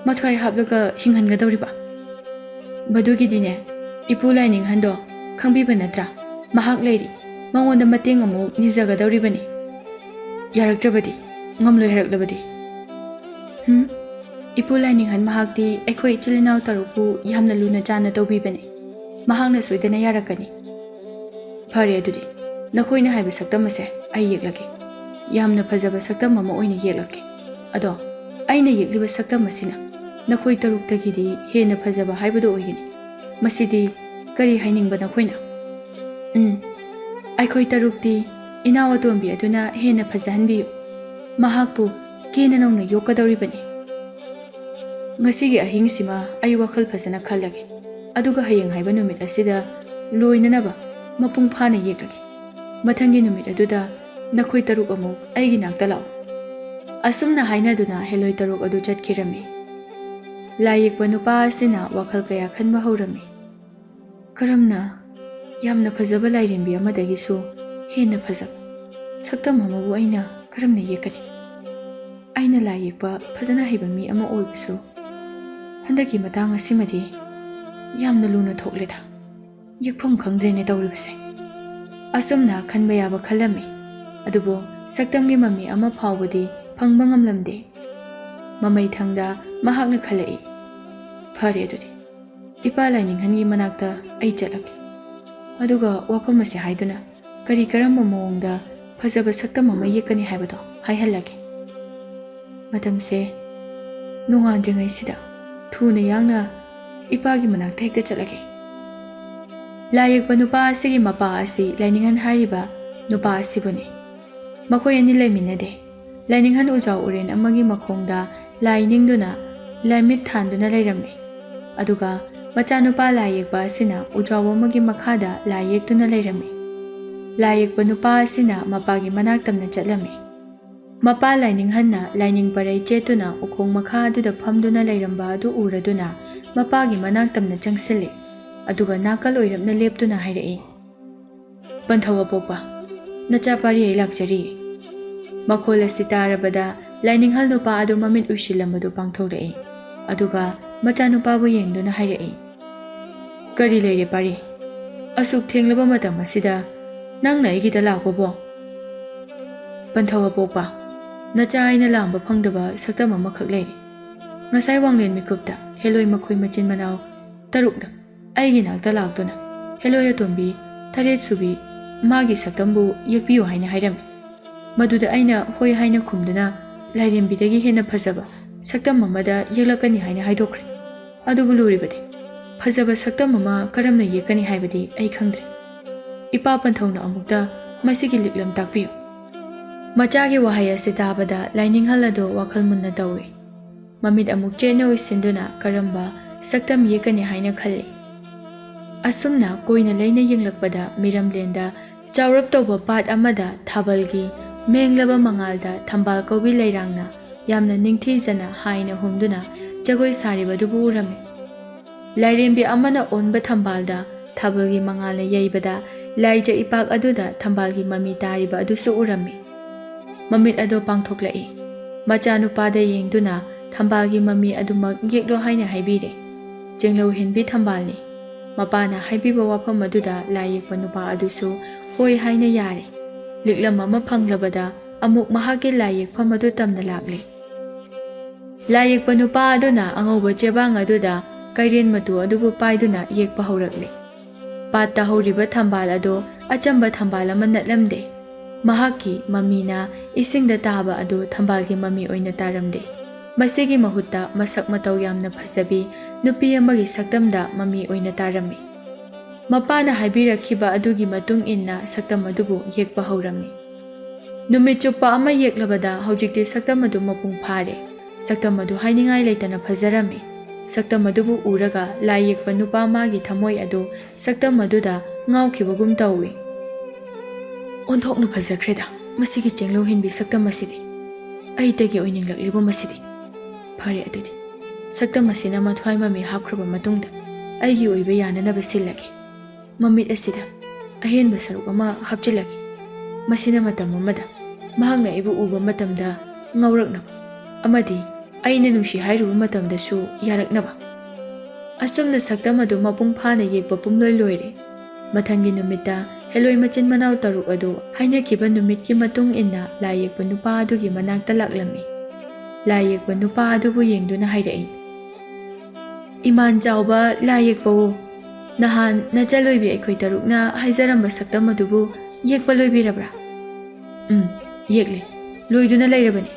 ꯃꯊ꯭ꯋꯥꯏ ꯍꯥꯞꯂꯒ ꯍꯤꯡꯍꯟꯒꯗꯧꯔꯤꯕ? ꯃꯗꯨꯒꯤꯗꯤꯅꯦ, ꯏꯄꯨ ꯂꯥꯏꯅꯤꯡꯍꯟꯗꯣ ꯈꯪꯕꯤꯕ ꯅꯠꯇ꯭ꯔꯥ? ꯃꯍꯥꯛ ꯂꯩꯔꯤ, ꯃꯉꯣꯟꯗ ꯃꯇꯦꯡ ꯑꯃꯨꯛ ꯅꯤꯖꯒꯗꯧꯔꯤꯕꯅꯤ꯫ ꯌꯥꯔꯛꯇ꯭ꯔꯕꯗꯤ, ꯉꯝꯂꯣꯏ ꯍꯥꯏꯔꯛꯂꯕꯗꯤ? ꯍꯨꯝ? ꯏꯄꯨ ꯂꯥꯏꯅꯤꯡꯍꯟ ꯃꯍꯥꯛꯇꯤ ꯑꯩꯈꯣꯏ ꯏꯆꯤꯜ ꯏꯅꯥꯎ ꯇꯔꯨꯛꯄꯨ ꯌꯥꯝꯅ ꯂꯨꯅ ꯆꯥꯟꯅ ꯇꯧꯕꯤꯕꯅꯤ꯫ ꯃꯍꯥꯛꯅ ꯁꯣꯏꯗꯅ ꯌꯥꯔꯛꯀꯅꯤ꯫ ꯐꯔꯦ ꯑꯗꯨꯗꯤ, ꯅꯈꯣꯏꯅ ꯍꯥꯏꯕ ꯁꯛꯇꯝ ꯑꯁꯦ ꯑꯩ ꯌꯦꯛꯂꯒꯦ꯫ ꯌꯥꯝꯅ ꯐꯖꯕ ꯁꯛꯇꯝ ꯑꯃ ꯑꯣꯏꯅ ꯌꯦꯛꯂꯛꯀꯦ꯫ ꯑꯗꯣ, ꯑꯩꯅ ꯌꯦꯛꯂꯤꯕ ꯁꯛꯇꯝ ꯑꯁꯤꯅ ꯅꯈꯣꯏ ꯇꯔꯨꯛꯇꯒꯤꯗꯤ ꯍꯦꯟꯅ ꯐꯖꯕ ꯍꯥꯏꯕꯗꯨ ꯑꯣꯏꯒꯅꯤ꯫ ꯃꯁꯤꯗꯤ ꯀꯔꯤ ꯍꯥꯏꯅꯤꯡꯕ ꯅꯈꯣꯏꯅ? ꯎꯝ, ꯑꯩꯈꯣꯏ ꯇꯔꯨꯛꯇꯤ ꯏꯅꯥꯎ ꯑꯇꯣꯝꯕꯤ ꯑꯗꯨꯅ ꯍꯦꯟꯅ ꯐꯖꯍꯟꯕꯤꯌꯨ꯫ ꯃꯍꯥꯛꯄꯨ ꯀꯦꯅ ꯅꯧꯅ ꯌꯣꯛꯀꯗꯧꯔꯤꯕꯅꯤ꯫ ꯉꯁꯤꯒꯤ ꯑꯍꯤꯡꯁꯤꯃ ꯑꯩ ꯋꯥꯈꯜ ꯐꯖꯅ ꯈꯜꯂꯒꯦ, ꯑꯗꯨꯒ ꯍꯌꯦꯡ ꯍꯥꯏꯕ ꯅꯨꯃꯤꯠ ꯑꯁꯤꯗ ꯂꯣꯏꯅꯅꯕ ꯃꯄꯨꯡ ꯐꯥꯅ ꯌꯦꯛꯂꯒꯦ꯫ ꯃꯊꯪꯒꯤ ꯅꯨꯃꯤꯠ ꯑꯗꯨꯗ ꯅꯈꯣꯏ ꯇꯔꯨꯛ ꯑꯃꯨꯛ ꯑꯩꯒꯤ ꯅꯥꯛꯇ ꯂꯥꯛꯑꯣ꯫ ꯑꯁꯨꯝꯅ ꯍꯥꯏꯅꯗꯨꯅ ꯍꯦꯂꯣꯏ ꯇꯔꯨꯛ ꯑꯗꯨ ꯆꯠꯈꯤꯔꯝꯃꯤ꯫ ꯂꯥꯏ ꯌꯦꯛꯄ ꯅꯨꯄꯥ ꯑꯁꯤꯅ ꯋꯥꯈꯜ ꯀꯌꯥ ꯈꯟꯕ ꯍꯧꯔꯝꯃꯤ꯫ ꯀꯔꯝꯅ ꯌꯥꯝꯅ ꯐꯖꯕ ꯂꯥꯏꯔꯦꯝꯕꯤ ꯑꯃꯗꯒꯤꯁꯨ ꯍꯦꯟꯅ ꯐꯖꯕ ꯁꯛꯇꯝ ꯑꯃꯕꯨ ꯑꯩꯅ ꯀꯔꯝꯅ ꯌꯦꯛꯀꯅꯤ? ꯑꯩꯅ ꯂꯥꯏ ꯌꯦꯛꯄ ꯐꯖꯅ ꯍꯩꯕ ꯃꯤ ꯑꯃ ꯑꯣꯏꯕꯁꯨ ꯍꯟꯗꯛꯀꯤ ꯃꯇꯥꯡ ꯑꯁꯤꯃꯗꯤ ꯌꯥꯝꯅ ꯂꯨꯅ ꯊꯣꯛꯂꯦꯗ꯫ ꯌꯦꯛꯐꯝ ꯈꯪꯗ꯭ꯔꯦꯅꯦ ꯇꯧꯔꯤꯕꯁꯦ꯫ ꯑꯁꯨꯝꯅ ꯈꯟꯕ ꯌꯥꯕ ꯈꯜꯂꯝꯃꯤ꯫ ꯑꯗꯨꯕꯨ ꯁꯛꯇꯝꯒꯤ ꯃꯃꯤ ꯑꯃ ꯐꯥꯎꯕꯗꯤ ꯐꯪꯕ ꯉꯝꯂꯝꯗꯦ꯫ ꯃꯃꯩ ꯊꯪꯗ ꯃꯍꯥꯛꯅ ꯈꯜꯂꯛꯏ, "ꯐꯔꯦ ꯑꯗꯨꯗꯤ, ꯏꯄꯥ ꯂꯥꯏꯅꯤꯡꯍꯟꯒꯤ ꯃꯅꯥꯛꯇ ꯑꯩ ꯆꯠꯂꯒꯦ꯫ ꯑꯗꯨꯒ ꯋꯥꯐꯝ ꯑꯁꯤ ꯍꯥꯏꯗꯨꯅ ꯀꯔꯤ ꯀꯔꯝꯕ ꯃꯑꯣꯡꯗ ꯐꯖꯕ ꯁꯛꯇꯝ ꯑꯃ ꯌꯦꯛꯀꯅꯤ ꯍꯥꯏꯕꯗꯣ ꯍꯥꯏꯍꯜꯂꯒꯦ꯫" ꯃꯇꯝꯁꯦ ꯅꯣꯡꯉꯥꯟꯗ꯭ꯔꯤꯉꯩꯁꯤꯗ ꯊꯨꯅ ꯌꯥꯡꯅ ꯏꯄꯥꯒꯤ ꯃꯅꯥꯛꯇ ꯍꯦꯛꯇ ꯆꯠꯂꯒꯦ꯫ ꯂꯥꯏ ꯌꯦꯛꯄ ꯅꯨꯄꯥ ꯑꯁꯤꯒꯤ ꯃꯄꯥ ꯑꯁꯤ ꯂꯥꯏꯅꯤꯡꯍꯟ ꯍꯥꯏꯔꯤꯕ ꯅꯨꯄꯥ ꯑꯁꯤꯕꯨꯅꯤ꯫ ꯃꯈꯣꯏ ꯑꯅꯤ ꯂꯩꯃꯤꯟꯅꯗꯦ꯫ ꯂꯥꯏꯅꯤꯡꯍꯟ ꯎꯖꯥꯎ ꯎꯔꯦꯟ ꯑꯃꯒꯤ ꯃꯈꯣꯡꯗ ꯂꯥꯏ ꯅꯤꯡꯗꯨꯅ ꯂꯥꯏꯃꯤꯠ ꯊꯥꯟꯗꯨꯅ ꯂꯩꯔꯝꯃꯤ꯫ ꯑꯗꯨꯒ ꯃꯆꯥꯅꯨꯄꯥ ꯂꯥꯏ ꯌꯦꯛꯄ ꯑꯁꯤꯅ ꯎꯖꯥꯎ ꯑꯃꯒꯤ ꯃꯈꯥꯗ ꯂꯥꯏ ꯌꯦꯛꯇꯨꯅ ꯂꯩꯔꯝꯃꯤ꯫ ꯂꯥꯏ ꯌꯦꯛꯄ ꯅꯨꯄꯥ ꯑꯁꯤꯅ ꯃꯄꯥꯒꯤ ꯃꯅꯥꯛ ꯇꯝꯅ ꯆꯠꯂꯝꯃꯤ꯫ ꯃꯄꯥ ꯂꯥꯏꯅꯤꯡꯍꯟꯅ ꯂꯥꯏꯅꯤꯡ ꯄꯔꯩ ꯆꯦꯠꯇꯨꯅ ꯎꯈꯣꯡ ꯃꯈꯥ ꯑꯗꯨꯗ ꯐꯝꯗꯨꯅ ꯂꯩꯔꯝꯕ ꯑꯗꯨ ꯎꯔꯗꯨꯅ ꯃꯄꯥꯒꯤ ꯃꯅꯥꯛ ꯇꯝꯅ ꯆꯪꯁꯤꯜꯂꯤ꯫ ꯑꯗꯨꯒ ꯅꯥꯀꯜ ꯑꯣꯏꯔꯞꯅ ꯂꯦꯞꯇꯨꯅ ꯍꯥꯏꯔꯛꯏ, "ꯄꯟꯊꯧ ꯑꯄꯣꯛꯄ, ꯅꯆꯥ ꯄꯥꯔꯤ ꯑꯩ ꯂꯥꯛꯆꯔꯤ꯫" ꯃꯈꯣꯜ ꯑꯁꯤ ꯇꯥꯔꯕꯗ ꯂꯥꯏꯅꯤꯡꯍꯜ ꯅꯨꯄꯥ ꯑꯗꯨ ꯃꯃꯤꯠ ꯎꯏꯁꯤꯜꯂꯝꯕꯗꯨ ꯄꯥꯡꯊꯣꯛꯂꯛꯏ꯫ ꯑꯗꯨꯒ ꯃꯆꯥꯅꯨꯄꯥꯕꯨ ꯌꯦꯡꯗꯨꯅ ꯍꯥꯏꯔꯛꯏ, "ꯀꯔꯤ ꯂꯩꯔꯦ ꯄꯥꯔꯤ? ꯑꯁꯨꯛ ꯊꯦꯡꯂꯕ ꯃꯇꯝ ꯑꯁꯤꯗ ꯅꯪꯅ ꯑꯩꯒꯤꯗ ꯂꯥꯛꯄꯕꯣ?" "ꯄꯟꯊꯧ ꯑꯄꯣꯛꯄ, ꯅꯆꯥ ꯑꯩꯅ ꯂꯥꯝꯕ ꯐꯪꯗꯕ ꯁꯛꯇꯝ ꯑꯃꯈꯛ ꯂꯩꯔꯦ꯫ ꯉꯁꯥꯏ ꯋꯥꯡꯂꯦꯟ ꯃꯤꯀꯨꯞꯇ ꯍꯦꯂꯣꯏ ꯃꯈꯣꯏ ꯃꯆꯤꯟ ꯃꯅꯥꯎ ꯇꯔꯨꯛꯅ ꯑꯩꯒꯤ ꯅꯥꯛꯇ ꯂꯥꯛꯇꯨꯅ ꯍꯦꯂꯣꯏ ꯑꯇꯣꯝꯕꯤ ꯇꯔꯦꯠ ꯁꯨꯕꯤ ꯃꯥꯒꯤ ꯁꯛꯇꯝꯕꯨ ꯌꯦꯛꯄꯤꯌꯨ ꯍꯥꯏꯅ ꯍꯥꯏꯔꯝꯃꯤ꯫ ꯃꯗꯨꯗ ꯑꯩꯅ ꯍꯣꯏ ꯍꯥꯏꯅ ꯈꯨꯝꯗꯨꯅ ꯂꯥꯏꯔꯦꯝꯕꯤꯗꯒꯤ ꯍꯦꯟꯅ ꯐꯖꯕ ꯁꯛꯇꯝ ꯑꯃꯗ ꯌꯦꯛꯂꯛꯀꯅꯤ ꯍꯥꯏꯅ ꯍꯥꯏꯗꯣꯛꯈ꯭ꯔꯦ꯫ ꯑꯗꯨꯕꯨ ꯂꯨꯔꯤꯕꯗꯤ ꯐꯖꯕ ꯁꯛꯇꯝ ꯑꯃ ꯀꯔꯝꯅ ꯌꯦꯛꯀꯅꯤ ꯍꯥꯏꯕꯗꯤ ꯑꯩ ꯈꯪꯗ꯭ꯔꯦ꯫ ꯏꯄꯥ ꯄꯟꯊꯧꯅ ꯑꯃꯨꯛꯇ ꯃꯁꯤꯒꯤ ꯂꯤꯛꯂꯝ ꯇꯥꯛꯄꯤꯌꯨ꯫" ꯃꯆꯥꯒꯤ ꯋꯥꯍꯩ ꯑꯁꯤ ꯇꯥꯕꯗ ꯂꯥꯏꯅꯤꯡꯍꯜ ꯑꯗꯨ ꯋꯥꯈꯜ ꯃꯨꯟꯅ ꯇꯧꯏ꯫ ꯃꯃꯤꯠ ꯑꯃꯨꯛ ꯆꯦꯠꯅ ꯎꯏꯁꯤꯟꯗꯨꯅ ꯀꯔꯝꯕ ꯁꯛꯇꯝ ꯌꯦꯛꯀꯅꯤ ꯍꯥꯏꯅ ꯈꯜꯂꯤ꯫ ꯑꯁꯨꯝꯅ ꯀꯣꯏꯅ ꯂꯩꯅ ꯌꯦꯡꯂꯛꯄꯗ ꯃꯤꯔꯝꯂꯦꯟꯗ ꯆꯥꯎꯔꯞ ꯇꯧꯕ ꯄꯥꯠ ꯑꯃꯗ ꯊꯥꯕꯜꯒꯤ ꯃꯦꯡꯂꯕ ꯃꯉꯥꯜꯗ ꯊꯝꯕꯥꯜ ꯀꯧꯕꯤ ꯂꯩꯔꯥꯡꯅ ꯌꯥꯝꯅ ꯅꯤꯡꯊꯤꯖꯅ ꯍꯥꯏꯅ ꯍꯨꯝꯗꯨꯅ ꯖꯒꯣꯏ ꯁꯥꯔꯤꯕꯗꯨꯕꯨ ꯎꯔꯝꯃꯤ꯫ ꯂꯥꯏꯔꯦꯝꯕꯤ ꯑꯃꯅ ꯑꯣꯟꯕ ꯊꯝꯕꯥꯜꯗ ꯊꯥꯕꯜꯒꯤ ꯃꯉꯥꯜꯅ ꯌꯩꯕꯗ ꯂꯥꯏꯖ ꯏꯄꯥꯛ ꯑꯗꯨꯗ ꯊꯝꯕꯥꯜꯒꯤ ꯃꯃꯤ ꯇꯥꯔꯤꯕ ꯑꯗꯨꯁꯨ ꯎꯔꯝꯃꯤ꯫ ꯃꯃꯤꯠ ꯑꯗꯣ ꯄꯥꯡꯊꯣꯛꯂꯛꯏ꯫ ꯃꯆꯥꯅꯨꯄꯥꯗ ꯌꯦꯡꯗꯨꯅ ꯊꯝꯕꯥꯜꯒꯤ ꯃꯃꯤ ꯑꯗꯨꯃꯛ ꯌꯦꯛꯂꯣ ꯍꯥꯏꯅ ꯍꯥꯏꯕꯤꯔꯦ꯫ ꯆꯦꯡꯂꯧ ꯍꯦꯟꯕꯤ ꯊꯝꯕꯥꯜꯅꯤ꯫ ꯃꯄꯥꯅ ꯍꯥꯏꯕꯤꯕ ꯋꯥꯐꯝ ꯑꯗꯨꯗ ꯂꯥꯏ ꯌꯦꯛꯄ ꯅꯨꯄꯥ ꯑꯗꯨꯁꯨ ꯍꯣꯏ ꯍꯥꯏꯅ ꯌꯥꯔꯦ꯫ ꯂꯤꯛꯂꯝ ꯑꯃ ꯐꯪꯂꯕꯗ ꯑꯃꯨꯛ ꯃꯍꯥꯛꯀꯤ ꯂꯥꯏ ꯌꯦꯛꯐꯝ ꯑꯗꯨ ꯇꯝꯅ ꯂꯥꯛꯂꯦ꯫ ꯂꯥꯏ ꯌꯦꯛꯄ ꯅꯨꯄꯥ ꯑꯗꯨꯅ ꯑꯉꯧꯕ ꯆꯦꯕꯥꯡ ꯑꯗꯨꯗ ꯀꯩꯔꯦꯟ ꯃꯇꯨ ꯑꯗꯨꯕꯨ ꯄꯥꯏꯗꯨꯅ ꯌꯦꯛꯄ ꯍꯧꯔꯛꯂꯦ꯫ ꯄꯥꯠꯇ ꯍꯧꯔꯤꯕ ꯊꯝꯕꯥꯜ ꯑꯗꯣ ꯑꯆꯝꯕ ꯊꯝꯕꯥꯜ ꯑꯃ ꯅꯠꯂꯝꯗꯦ꯫ ꯃꯍꯥꯛꯀꯤ ꯃꯃꯤꯅ ꯏꯁꯤꯡꯗ ꯇꯥꯕ ꯑꯗꯨ ꯊꯝꯕꯥꯜꯒꯤ ꯃꯃꯤ ꯑꯣꯏꯅ ꯇꯥꯔꯝꯗꯦ꯫ ꯃꯁꯤꯒꯤ ꯃꯍꯨꯠꯇ ꯃꯁꯛ ꯃꯇꯧ ꯌꯥꯝꯅ ꯐꯖꯕꯤ ꯅꯨꯄꯤ ꯑꯃꯒꯤ ꯁꯛꯇꯝꯗ ꯃꯃꯤ ꯑꯣꯏꯅ ꯇꯥꯔꯝꯃꯤ꯫ ꯃꯄꯥꯅ ꯍꯥꯏꯕꯤꯔꯛꯈꯤꯕ ꯑꯗꯨꯒꯤ ꯃꯇꯨꯡ ꯏꯟꯅ ꯁꯛꯇꯝ ꯑꯗꯨꯕꯨ ꯌꯦꯛꯄ ꯍꯧꯔꯝꯃꯤ꯫ ꯅꯨꯃꯤꯠ ꯆꯨꯞꯄ ꯑꯃ ꯌꯦꯛꯂꯕꯗ ꯍꯧꯖꯤꯛꯇꯤ ꯁꯛꯇꯝ ꯑꯗꯨ ꯃꯄꯨꯡ ꯐꯥꯔꯦ꯫ ꯁꯛꯇꯝ ꯑꯗꯨ ꯍꯥꯏꯅꯤꯡꯉꯥꯏ ꯂꯩꯇꯅ ꯐꯖꯔꯝꯃꯤ꯫ ꯁꯛꯇꯝ ꯑꯗꯨꯕꯨ ꯎꯔꯒ ꯂꯥꯏ ꯌꯦꯛꯄ ꯅꯨꯄꯥ ꯃꯥꯒꯤ ꯊꯃꯣꯏ ꯑꯗꯨ ꯁꯛꯇꯝ ꯑꯗꯨꯗ ꯉꯥꯎꯈꯤꯕꯒꯨꯝ ꯇꯧꯏ꯫ "ꯑꯣꯟꯊꯣꯛꯅ ꯐꯖꯈ꯭ꯔꯦꯗ ꯃꯁꯤꯒꯤ ꯆꯦꯡꯂꯧ ꯍꯦꯟꯕꯤ ꯁꯛꯇꯝ ꯑꯁꯤꯗꯤ꯫ ꯑꯩꯇꯒꯤ ꯑꯣꯏꯅꯤꯡꯂꯛꯂꯤꯕ ꯃꯁꯤꯗꯤ꯫ ꯐꯔꯦ ꯑꯗꯨꯗꯤ, ꯁꯛꯇꯝ ꯑꯁꯤꯅ ꯃꯊ꯭ꯋꯥꯏ ꯃꯃꯤ ꯍꯥꯞꯈ꯭ꯔꯕ ꯃꯇꯨꯡꯗ ꯑꯩꯒꯤ ꯑꯣꯏꯕ ꯌꯥꯅꯅꯕ ꯁꯤꯜꯂꯒꯦ꯫ ꯃꯃꯤꯠ ꯑꯁꯤꯗ ꯑꯍꯦꯟꯕ ꯁꯔꯨꯛ ꯑꯃ ꯍꯥꯞꯆꯤꯜꯂꯒꯦ꯫ ꯃꯁꯤꯅ ꯃꯇꯝ ꯑꯃꯗ ꯃꯍꯥꯛꯅ ꯑꯩꯕꯨ ꯎꯕ ꯃꯇꯝꯗ ꯉꯥꯎꯔꯛꯅꯕ ꯑꯃꯗꯤ ꯑꯩꯅ ꯅꯨꯡꯁꯤ ꯍꯥꯏꯔꯨꯕ ꯃꯇꯝꯗꯁꯨ ꯌꯥꯔꯛꯅꯕ꯫" ꯑꯁꯨꯝꯅ ꯁꯛꯇꯝ ꯑꯗꯨ ꯃꯄꯨꯡ ꯐꯥꯅ ꯌꯦꯛꯄ ꯄꯨꯝꯂꯣꯏ ꯂꯣꯏꯔꯦ꯫ ꯃꯊꯪꯒꯤ ꯅꯨꯃꯤꯠꯇ ꯍꯦꯂꯣꯏ ꯃꯆꯤꯟ ꯃꯅꯥꯎ ꯇꯔꯨꯛ ꯑꯗꯨ ꯍꯥꯏꯅꯈꯤꯕ ꯅꯨꯃꯤꯠꯀꯤ ꯃꯇꯨꯡ ꯏꯟꯅ ꯂꯥꯏ ꯌꯦꯛꯄ ꯅꯨꯄꯥ ꯑꯗꯨꯒꯤ ꯃꯅꯥꯛꯇ ꯂꯥꯛꯂꯝꯃꯤ꯫ ꯂꯥꯏ ꯌꯦꯛꯄ ꯅꯨꯄꯥ ꯑꯗꯨꯕꯨ ꯌꯦꯡꯗꯨꯅ ꯍꯥꯏꯔꯛꯏ, "ꯏꯃꯥꯟ ꯆꯥꯎꯕ ꯂꯥꯏ ꯌꯦꯛꯄꯋꯣ, ꯅꯍꯥꯟ ꯅꯆꯜꯂꯣꯏꯕꯤ ꯑꯩꯈꯣꯏ ꯇꯔꯨꯛꯅ ꯍꯥꯏꯖꯔꯝꯕ ꯁꯛꯇꯝ ꯑꯗꯨꯕꯨ ꯌꯦꯛꯄ ꯂꯣꯏꯕꯤꯔꯕ꯭ꯔꯥ?" "ꯎꯝ, ꯌꯦꯛꯂꯦ, ꯂꯣꯏꯗꯨꯅ ꯂꯩꯔꯕꯅꯤ꯫"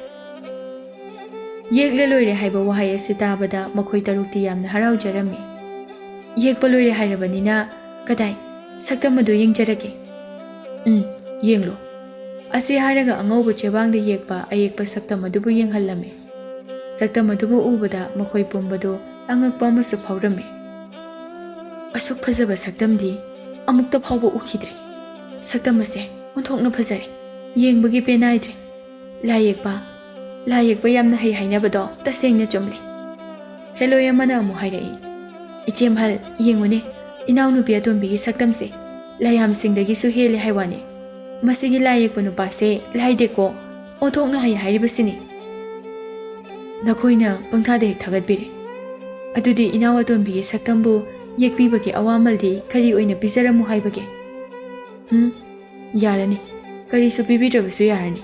ꯌꯦꯛꯂꯦ ꯂꯣꯏꯔꯦ ꯍꯥꯏꯕ ꯋꯥꯍꯩ ꯑꯁꯤ ꯇꯥꯕꯗ ꯃꯈꯣꯏ ꯇꯔꯨꯛꯇꯤ ꯌꯥꯝꯅ ꯍꯔꯥꯎꯖꯔꯝꯃꯤ꯫ "ꯌꯦꯛꯄ ꯂꯣꯏꯔꯦ ꯍꯥꯏꯔꯕꯅꯤꯅ ꯀꯗꯥꯏ, ꯁꯛꯇꯝ ꯑꯗꯨ ꯌꯦꯡꯖꯔꯒꯦ꯫" "ꯎꯝ, ꯌꯦꯡꯂꯣ꯫" ꯑꯁꯤ ꯍꯥꯏꯔꯒ ꯑꯉꯧꯕ ꯆꯦꯕꯥꯡꯗ ꯌꯦꯛꯄ ꯑꯌꯦꯛꯄ ꯁꯛꯇꯝ ꯑꯗꯨꯕꯨ ꯌꯦꯡꯍꯜꯂꯝꯃꯤ꯫ ꯁꯛꯇꯝ ꯑꯗꯨꯕꯨ ꯎꯕꯗ ꯃꯈꯣꯏ ꯄꯨꯝꯕꯗꯨ ꯑꯉꯛꯄ ꯑꯃꯁꯨ ꯐꯥꯎꯔꯝꯃꯤ꯫ "ꯑꯁꯨꯛ ꯐꯖꯕ ꯁꯛꯇꯝꯗꯤ ꯑꯃꯨꯛꯇ ꯐꯥꯎꯕ ꯎꯈꯤꯗ꯭ꯔꯤ꯫ ꯁꯛꯇꯝ ꯑꯁꯦ ꯑꯣꯟꯊꯣꯛꯅ ꯐꯖꯔꯦ, ꯌꯦꯡꯕꯒꯤ ꯄꯦꯟꯅꯥꯏꯗ꯭ꯔꯦ꯫ ꯂꯥꯏ ꯌꯦꯛꯄ, ꯂꯥꯏ ꯌꯦꯛꯄ ꯌꯥꯝꯅ ꯍꯩ ꯍꯥꯏꯅꯕꯗꯣ ꯇꯁꯦꯡꯅ ꯆꯨꯝꯂꯦ꯫" ꯍꯦꯂꯣꯏ ꯑꯃꯅ ꯑꯃꯨꯛ ꯍꯥꯏꯔꯛꯏ, "ꯏꯆꯦꯝꯍꯜ, ꯌꯦꯡꯉꯨꯅꯦ, ꯏꯅꯥꯎꯅꯨꯄꯤ ꯑꯇꯣꯝꯕꯤꯒꯤ ꯁꯛꯇꯝꯁꯦ ꯂꯥꯏꯌꯥꯝꯁꯤꯡꯗꯒꯤꯁꯨ ꯍꯦꯜꯂꯦ ꯍꯥꯏ ꯋꯥꯅꯤ꯫ ꯃꯁꯤꯒꯤ ꯂꯥꯏ ꯌꯦꯛꯄ ꯅꯨꯄꯥꯁꯦ ꯂꯥꯏꯗꯦꯀꯣ, ꯑꯣꯟꯊꯣꯛꯅ ꯍꯩ ꯍꯥꯏꯔꯤꯕꯁꯤꯅꯤ꯫ ꯅꯈꯣꯏꯅ ꯄꯪꯊꯥꯗ ꯍꯦꯛ ꯊꯥꯒꯠꯄꯤꯔꯦ꯫ ꯑꯗꯨꯗꯤ ꯏꯅꯥꯎ ꯑꯇꯣꯝꯕꯤꯒꯤ ꯁꯛꯇꯝꯕꯨ ꯌꯦꯛꯄꯤꯕꯒꯤ ꯑꯋꯥꯃꯜꯗꯤ ꯀꯔꯤ ꯑꯣꯏꯅ ꯄꯤꯖꯔꯝꯃꯨ ꯍꯥꯏꯕꯒꯦ? ꯍꯨꯝ, ꯌꯥꯔꯅꯤ, ꯀꯔꯤꯁꯨ ꯄꯤꯕꯤꯗ꯭ꯔꯕꯁꯨ ꯌꯥꯔꯅꯤ꯫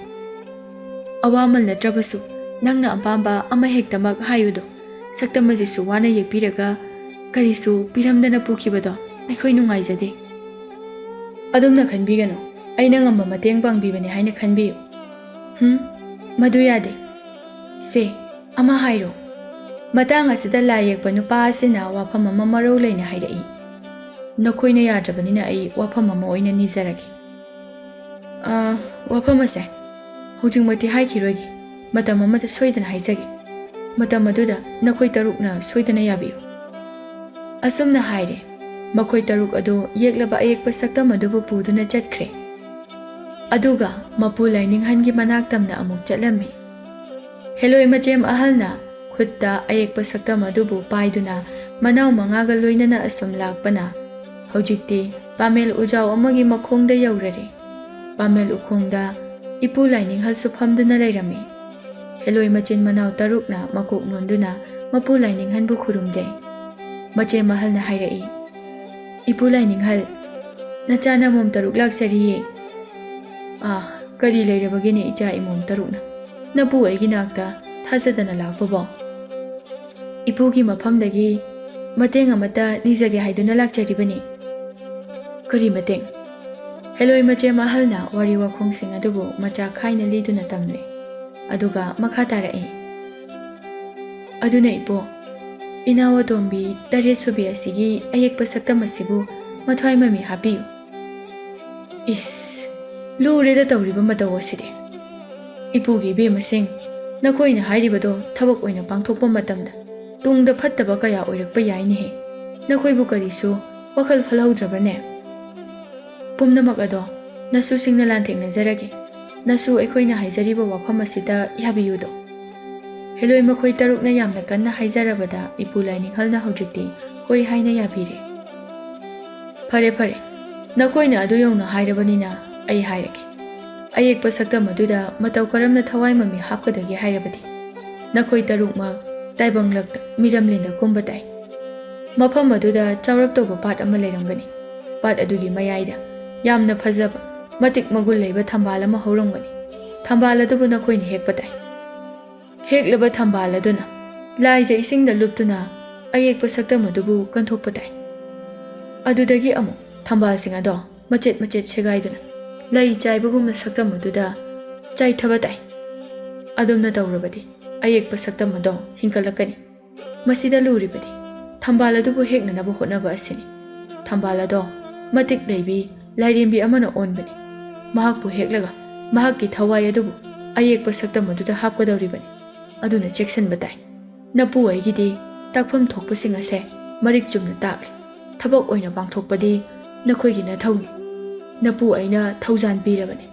ꯑꯋꯥꯃꯜ ꯅꯠꯇ꯭ꯔꯕꯁꯨ ꯅꯪꯅ ꯑꯄꯥꯝꯕ ꯑꯃꯍꯦꯛꯇꯃꯛ ꯍꯥꯏꯌꯨꯗꯣ꯫ ꯁꯛꯇꯝ ꯑꯁꯤꯁꯨ ꯋꯥꯅ ꯌꯦꯛꯄꯤꯔꯒ ꯀꯔꯤꯁꯨ ꯄꯤꯔꯝꯗꯅ ꯄꯨꯈꯤꯕꯗꯣ ꯑꯩꯈꯣꯏ ꯅꯨꯡꯉꯥꯏꯖꯗꯦ꯫ ꯑꯗꯨꯝꯅ ꯈꯟꯕꯤꯒꯅꯨ, ꯑꯩꯅ ꯉꯝꯕ ꯃꯇꯦꯡ ꯄꯥꯡꯕꯤꯕꯅꯤ ꯍꯥꯏꯅ ꯈꯟꯕꯤꯌꯨ꯫ ꯍꯨꯝ, ꯃꯗꯨ ꯌꯥꯗꯦ꯫ ꯁꯦ, ꯑꯃ ꯍꯥꯏꯔꯣ꯫ ꯃꯇꯥꯡ ꯑꯁꯤꯗ ꯂꯥꯏ ꯌꯦꯛꯄ ꯅꯨꯄꯥ ꯑꯁꯤꯅ ꯋꯥꯐꯝ ꯑꯃ ꯃꯔꯧ ꯂꯩꯅ ꯍꯥꯏꯔꯛꯏ꯫ ꯅꯈꯣꯏꯅ ꯌꯥꯗ꯭ꯔꯕꯅꯤꯅ ꯑꯩ ꯋꯥꯐꯝ ꯑꯃ ꯑꯣꯏꯅ ꯅꯤꯖꯔꯒꯦ꯫ ꯑꯥ, ꯋꯥꯐꯝ ꯑꯁꯦ ꯍꯧꯖꯤꯛꯃꯛꯇꯤ ꯍꯥꯏꯈꯤꯔꯣꯏꯒꯦ꯫ ꯃꯇꯝ ꯑꯃꯗ ꯁꯣꯏꯗꯅ ꯍꯥꯏꯖꯒꯦ꯫ ꯃꯇꯝ ꯑꯗꯨꯗ ꯅꯈꯣꯏ ꯇꯔꯨꯛꯅ ꯁꯣꯏꯗꯅ ꯌꯥꯕꯤꯌꯨ꯫ ꯑꯁꯨꯝꯅ ꯍꯥꯏꯔꯦ꯫ ꯃꯈꯣꯏ ꯇꯔꯨꯛ ꯑꯗꯨ ꯌꯦꯛꯂꯕ ꯑꯌꯦꯛꯄ ꯁꯛꯇꯝ ꯑꯗꯨꯕꯨ ꯄꯨꯗꯨꯅ ꯆꯠꯈ꯭ꯔꯦ꯫ ꯑꯗꯨꯒ ꯃꯄꯨ ꯂꯥꯏꯅꯤꯡꯍꯟꯒꯤ ꯃꯅꯥꯛ ꯇꯝꯅ ꯑꯃꯨꯛ ꯆꯠꯂꯝꯃꯤ꯫ ꯍꯦꯂꯣꯏ ꯃꯆꯦꯝ ꯑꯍꯜꯅ ꯈꯨꯠꯇ ꯑꯌꯦꯛꯄ ꯁꯛꯇꯝ ꯑꯗꯨꯕꯨ ꯄꯥꯏꯗꯨꯅ ꯃꯅꯥꯎ ꯃꯉꯥꯒ ꯂꯣꯏꯅꯅ ꯑꯁꯨꯝ ꯂꯥꯛꯄꯅ ꯍꯧꯖꯤꯛꯇꯤ ꯄꯥꯃꯦꯜ ꯎꯖꯥꯎ ꯑꯃꯒꯤ ꯃꯈꯣꯡꯗ ꯌꯧꯔꯔꯦ꯫ ꯄꯥꯃꯦꯜ ꯎꯈꯣꯡꯗ ꯏꯄꯨ ꯂꯥꯏꯅꯤꯡꯍꯜꯁꯨ ꯐꯝꯗꯨꯅ ꯂꯩꯔꯝꯃꯤ꯫ ꯍꯦꯂꯣꯏ ꯃꯆꯤꯟ ꯃꯅꯥꯎ ꯇꯔꯨꯛꯅ ꯃꯀꯣꯛ ꯅꯣꯟꯗꯨꯅ ꯃꯄꯨ ꯂꯥꯏꯅꯤꯡꯍꯟꯕꯨ ꯈꯨꯔꯨꯝꯖꯩ꯫ ꯃꯆꯦꯝ ꯑꯍꯜꯅ ꯍꯥꯏꯔꯛꯏ, "ꯏꯄꯨ ꯂꯥꯏꯅꯤꯡꯍꯜ, ꯅꯆꯥ ꯅꯃꯣꯝ ꯇꯔꯨꯛ ꯂꯥꯛꯆꯔꯤꯌꯦ꯫" "ꯑꯥ, ꯀꯔꯤ ꯂꯩꯔꯕꯒꯦꯅꯦ ꯏꯆꯥ ꯏꯃꯣꯝ ꯇꯔꯨꯛꯅ? ꯅꯄꯨ ꯑꯩꯒꯤ ꯅꯥꯛꯇ ꯊꯥꯖꯗꯅ ꯂꯥꯛꯄꯕꯣ?" "ꯏꯄꯨꯒꯤ ꯃꯐꯝꯗꯒꯤ ꯃꯇꯦꯡ ꯑꯃꯠꯇ ꯅꯤꯖꯒꯦ ꯍꯥꯏꯗꯨꯅ ꯂꯥꯛꯆꯔꯤꯕꯅꯤ꯫" "ꯀꯔꯤ ꯃꯇꯦꯡ?" ꯍꯦꯂꯣꯏ ꯃꯆꯦꯝ ꯑꯍꯜꯅ ꯋꯥꯔꯤ ꯋꯥꯈꯣꯡꯁꯤꯡ ꯑꯗꯨꯕꯨ ꯃꯆꯥ ꯈꯥꯏꯅ ꯂꯤꯗꯨꯅ ꯇꯝꯂꯦ꯫ ꯑꯗꯨꯒ ꯃꯈꯥ ꯇꯥꯔꯛꯏ, "ꯑꯗꯨꯅ ꯏꯄꯨ, ꯏꯅꯥꯎ ꯑꯇꯣꯝꯕꯤ ꯇꯔꯦꯠ ꯁꯨꯕꯤ ꯑꯁꯤꯒꯤ ꯑꯌꯦꯛꯄ ꯁꯛꯇꯝ ꯑꯁꯤꯕꯨ ꯃꯊ꯭ꯋꯥꯏ ꯃꯃꯤ ꯍꯥꯞꯄꯤꯌꯨ꯫" ꯏꯁ, ꯂꯨꯔꯦꯗ ꯇꯧꯔꯤꯕ ꯃꯇꯧ ꯑꯁꯤꯗꯤ꯫ ꯏꯄꯨꯒꯤ ꯏꯕꯦꯝꯃꯁꯤꯡ, ꯅꯈꯣꯏꯅ ꯍꯥꯏꯔꯤꯕꯗꯣ ꯊꯕꯛ ꯑꯣꯏꯅ ꯄꯥꯡꯊꯣꯛꯄ ꯃꯇꯝꯗ ꯇꯨꯡꯗ ꯐꯠꯇꯕ ꯀꯌꯥ ꯑꯣꯏꯔꯛꯄ ꯌꯥꯏꯅꯦꯍꯦ꯫ ꯅꯈꯣꯏꯕꯨ ꯀꯔꯤꯁꯨ ꯋꯥꯈꯜ ꯈꯜꯍꯧꯗ꯭ꯔꯕꯅꯦ? ꯄꯨꯝꯅꯃꯛ ꯑꯗꯣ ꯅꯁꯨꯁꯤꯡꯅ ꯂꯥꯟꯊꯦꯡꯅꯖꯔꯒꯦ꯫ ꯅꯁꯨ ꯑꯩꯈꯣꯏꯅ ꯍꯥꯏꯖꯔꯤꯕ ꯋꯥꯐꯝ ꯑꯁꯤꯗ ꯌꯥꯕꯤꯌꯨꯗꯣ꯫ ꯍꯦꯂꯣꯏ ꯃꯈꯣꯏ ꯇꯔꯨꯛꯅ ꯌꯥꯝꯅ ꯀꯟꯅ ꯍꯥꯏꯖꯔꯕꯗ ꯏꯄꯨ ꯂꯥꯏꯅꯤꯡꯍꯜꯅ ꯍꯧꯖꯤꯛꯇꯤ ꯍꯣꯏ ꯍꯥꯏꯅ ꯌꯥꯕꯤꯔꯦ꯫ "ꯐꯔꯦ, ꯐꯔꯦ, ꯅꯈꯣꯏꯅ ꯑꯗꯨ ꯌꯧꯅ ꯍꯥꯏꯔꯕꯅꯤꯅ ꯑꯩ ꯍꯥꯏꯔꯒꯦ꯫ ꯑꯌꯦꯛꯄ ꯁꯛꯇꯝ ꯑꯗꯨꯗ ꯃꯇꯧ ꯀꯔꯝꯅ ꯊꯋꯥꯏ ꯃꯃꯤ ꯍꯥꯞꯀꯗꯒꯦ ꯍꯥꯏꯔꯕꯗꯤ, ꯅꯈꯣꯏ ꯇꯔꯨꯛꯃꯛ ꯇꯥꯏꯕꯪꯂꯛꯇ ꯃꯤꯔꯝꯂꯦꯟꯗ ꯀꯨꯝꯕ ꯇꯥꯏ꯫ ꯃꯐꯝ ꯑꯗꯨꯗ ꯆꯥꯎꯔꯞ ꯇꯧꯕ ꯄꯥꯠ ꯑꯃ ꯂꯩꯔꯝꯒꯅꯤ꯫ ꯄꯥꯠ ꯑꯗꯨꯒꯤ ꯃꯌꯥꯏꯗ ꯌꯥꯝꯅ ꯐꯖꯕ, ꯃꯇꯤꯛ ꯃꯒꯨꯟ ꯂꯩꯕ ꯊꯝꯕꯥꯜ ꯑꯃ ꯍꯧꯔꯝꯒꯅꯤ꯫ ꯊꯝꯕꯥꯜ ꯑꯗꯨꯕꯨ ꯅꯈꯣꯏꯅ ꯍꯦꯛꯄ ꯇꯥꯏ꯫ ꯍꯦꯛꯂꯕ ꯊꯝꯕꯥꯜ ꯑꯗꯨꯅ ꯂꯥꯏꯖ ꯏꯁꯤꯡꯗ ꯂꯨꯞꯇꯨꯅ ꯑꯌꯦꯛꯄ ꯁꯛꯇꯝ ꯑꯗꯨꯕꯨ ꯀꯟꯊꯣꯛꯄ ꯇꯥꯏ꯫ ꯑꯗꯨꯗꯒꯤ ꯑꯃꯨꯛ ꯊꯝꯕꯥꯜꯁꯤꯡ ꯑꯗꯣ ꯃꯆꯦꯠ ꯃꯆꯦꯠ ꯁꯦꯒꯥꯏꯗꯨꯅ ꯂꯩ ꯆꯥꯏꯕꯒꯨꯝꯅ ꯁꯛꯇꯝ ꯑꯗꯨꯗ ꯆꯥꯏꯊꯕ ꯇꯥꯏ꯫ ꯑꯗꯨꯝꯅ ꯇꯧꯔꯕꯗꯤ ꯑꯌꯦꯛꯄ ꯁꯛꯇꯝ ꯑꯗꯣ ꯍꯤꯡꯀꯠꯂꯛꯀꯅꯤ꯫ ꯃꯁꯤꯗ ꯂꯨꯔꯤꯕꯗꯤ ꯊꯝꯕꯥꯜ ꯑꯗꯨꯕꯨ ꯍꯦꯛꯅꯅꯕ ꯍꯣꯠꯅꯕ ꯑꯁꯤꯅꯤ꯫ ꯊꯝꯕꯥꯜ ꯑꯗꯣ ꯃꯇꯤꯛ ꯂꯩꯕꯤ ꯂꯥꯏꯔꯦꯝꯕꯤ ꯑꯃꯅ ꯑꯣꯟꯕꯅꯤ꯫ ꯃꯍꯥꯛꯄꯨ ꯍꯦꯛꯂꯒ ꯃꯍꯥꯛꯀꯤ ꯊꯋꯥꯏ ꯑꯗꯨꯕꯨ ꯑꯌꯦꯛꯄ ꯁꯛꯇꯝ ꯑꯗꯨꯗ ꯍꯥꯞꯀꯗꯧꯔꯤꯕꯅꯤ꯫ ꯑꯗꯨꯅ ꯆꯦꯛꯁꯤꯟꯕ ꯇꯥꯏ꯫ ꯅꯄꯨ ꯑꯩꯒꯤꯗꯤ ꯇꯥꯛꯐꯝ ꯊꯣꯛꯄꯁꯤꯡ ꯑꯁꯦ ꯃꯔꯤꯛ ꯆꯨꯝꯅ ꯇꯥꯛꯂꯦ꯫ ꯊꯕꯛ ꯑꯣꯏꯅ ꯄꯥꯡꯊꯣꯛꯄꯗꯤ ꯅꯈꯣꯏꯒꯤ ꯅꯊꯧꯅꯤ꯫ ꯅꯄꯨ ꯑꯩꯅ ꯊꯧꯖꯥꯟ ꯄꯤꯔꯕꯅꯤ꯫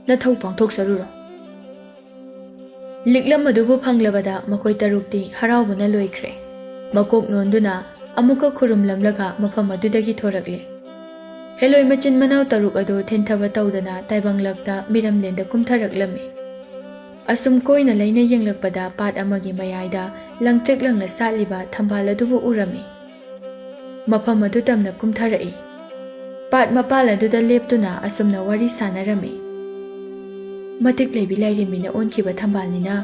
ꯅꯊꯧ ꯄꯥꯡꯊꯣꯛꯆꯔꯨꯔꯣ꯫" ꯂꯤꯛꯂꯝ ꯑꯗꯨꯕꯨ ꯐꯪꯂꯕꯗ ꯃꯈꯣꯏ ꯇꯔꯨꯛꯇꯤ ꯍꯔꯥꯎꯕꯅ ꯂꯣꯏꯈ꯭ꯔꯦ꯫ ꯃꯀꯣꯛ ꯅꯣꯟꯗꯨꯅ ꯑꯃꯨꯛꯀ ꯈꯨꯔꯨꯝꯂꯝꯂꯒ ꯃꯐꯝ ꯑꯗꯨꯗꯒꯤ ꯊꯣꯔꯛꯂꯦ꯫ ꯍꯦꯂꯣꯏ ꯃꯆꯤꯟ ꯃꯅꯥꯎ ꯇꯔꯨꯛ ꯑꯗꯨ ꯊꯦꯟꯊꯕ ꯇꯧꯗꯅ ꯇꯥꯏꯕꯪꯂꯛꯇ ꯃꯤꯔꯝꯂꯦꯟꯗ ꯀꯨꯝꯊꯔꯛꯂꯝꯃꯤ꯫ ꯑꯁꯨꯝ ꯀꯣꯏꯅ ꯂꯩꯅ ꯌꯦꯡꯂꯛꯄꯗ ꯄꯥꯠ ꯑꯃꯒꯤ ꯃꯌꯥꯏꯗ ꯂꯪꯇ꯭ꯔꯤꯛ ꯂꯪꯅ ꯁꯥꯠꯂꯤꯕ ꯊꯝꯕꯥꯜ ꯑꯗꯨꯕꯨ ꯎꯔꯝꯃꯤ꯫ ꯃꯐꯝ ꯑꯗꯨ ꯇꯝꯅ ꯀꯨꯝꯊꯔꯛꯏ꯫ ꯄꯥꯠ ꯃꯄꯥꯜ ꯑꯗꯨꯗ ꯂꯦꯞꯇꯨꯅ ꯑꯁꯨꯝꯅ ꯋꯥꯔꯤ ꯁꯥꯟꯅꯔꯝꯃꯤ꯫ "ꯃꯇꯤꯛ ꯂꯩꯕꯤ ꯂꯥꯏꯔꯦꯝꯕꯤꯅ ꯑꯣꯟꯈꯤꯕ ꯊꯝꯕꯥꯜꯅꯤꯅ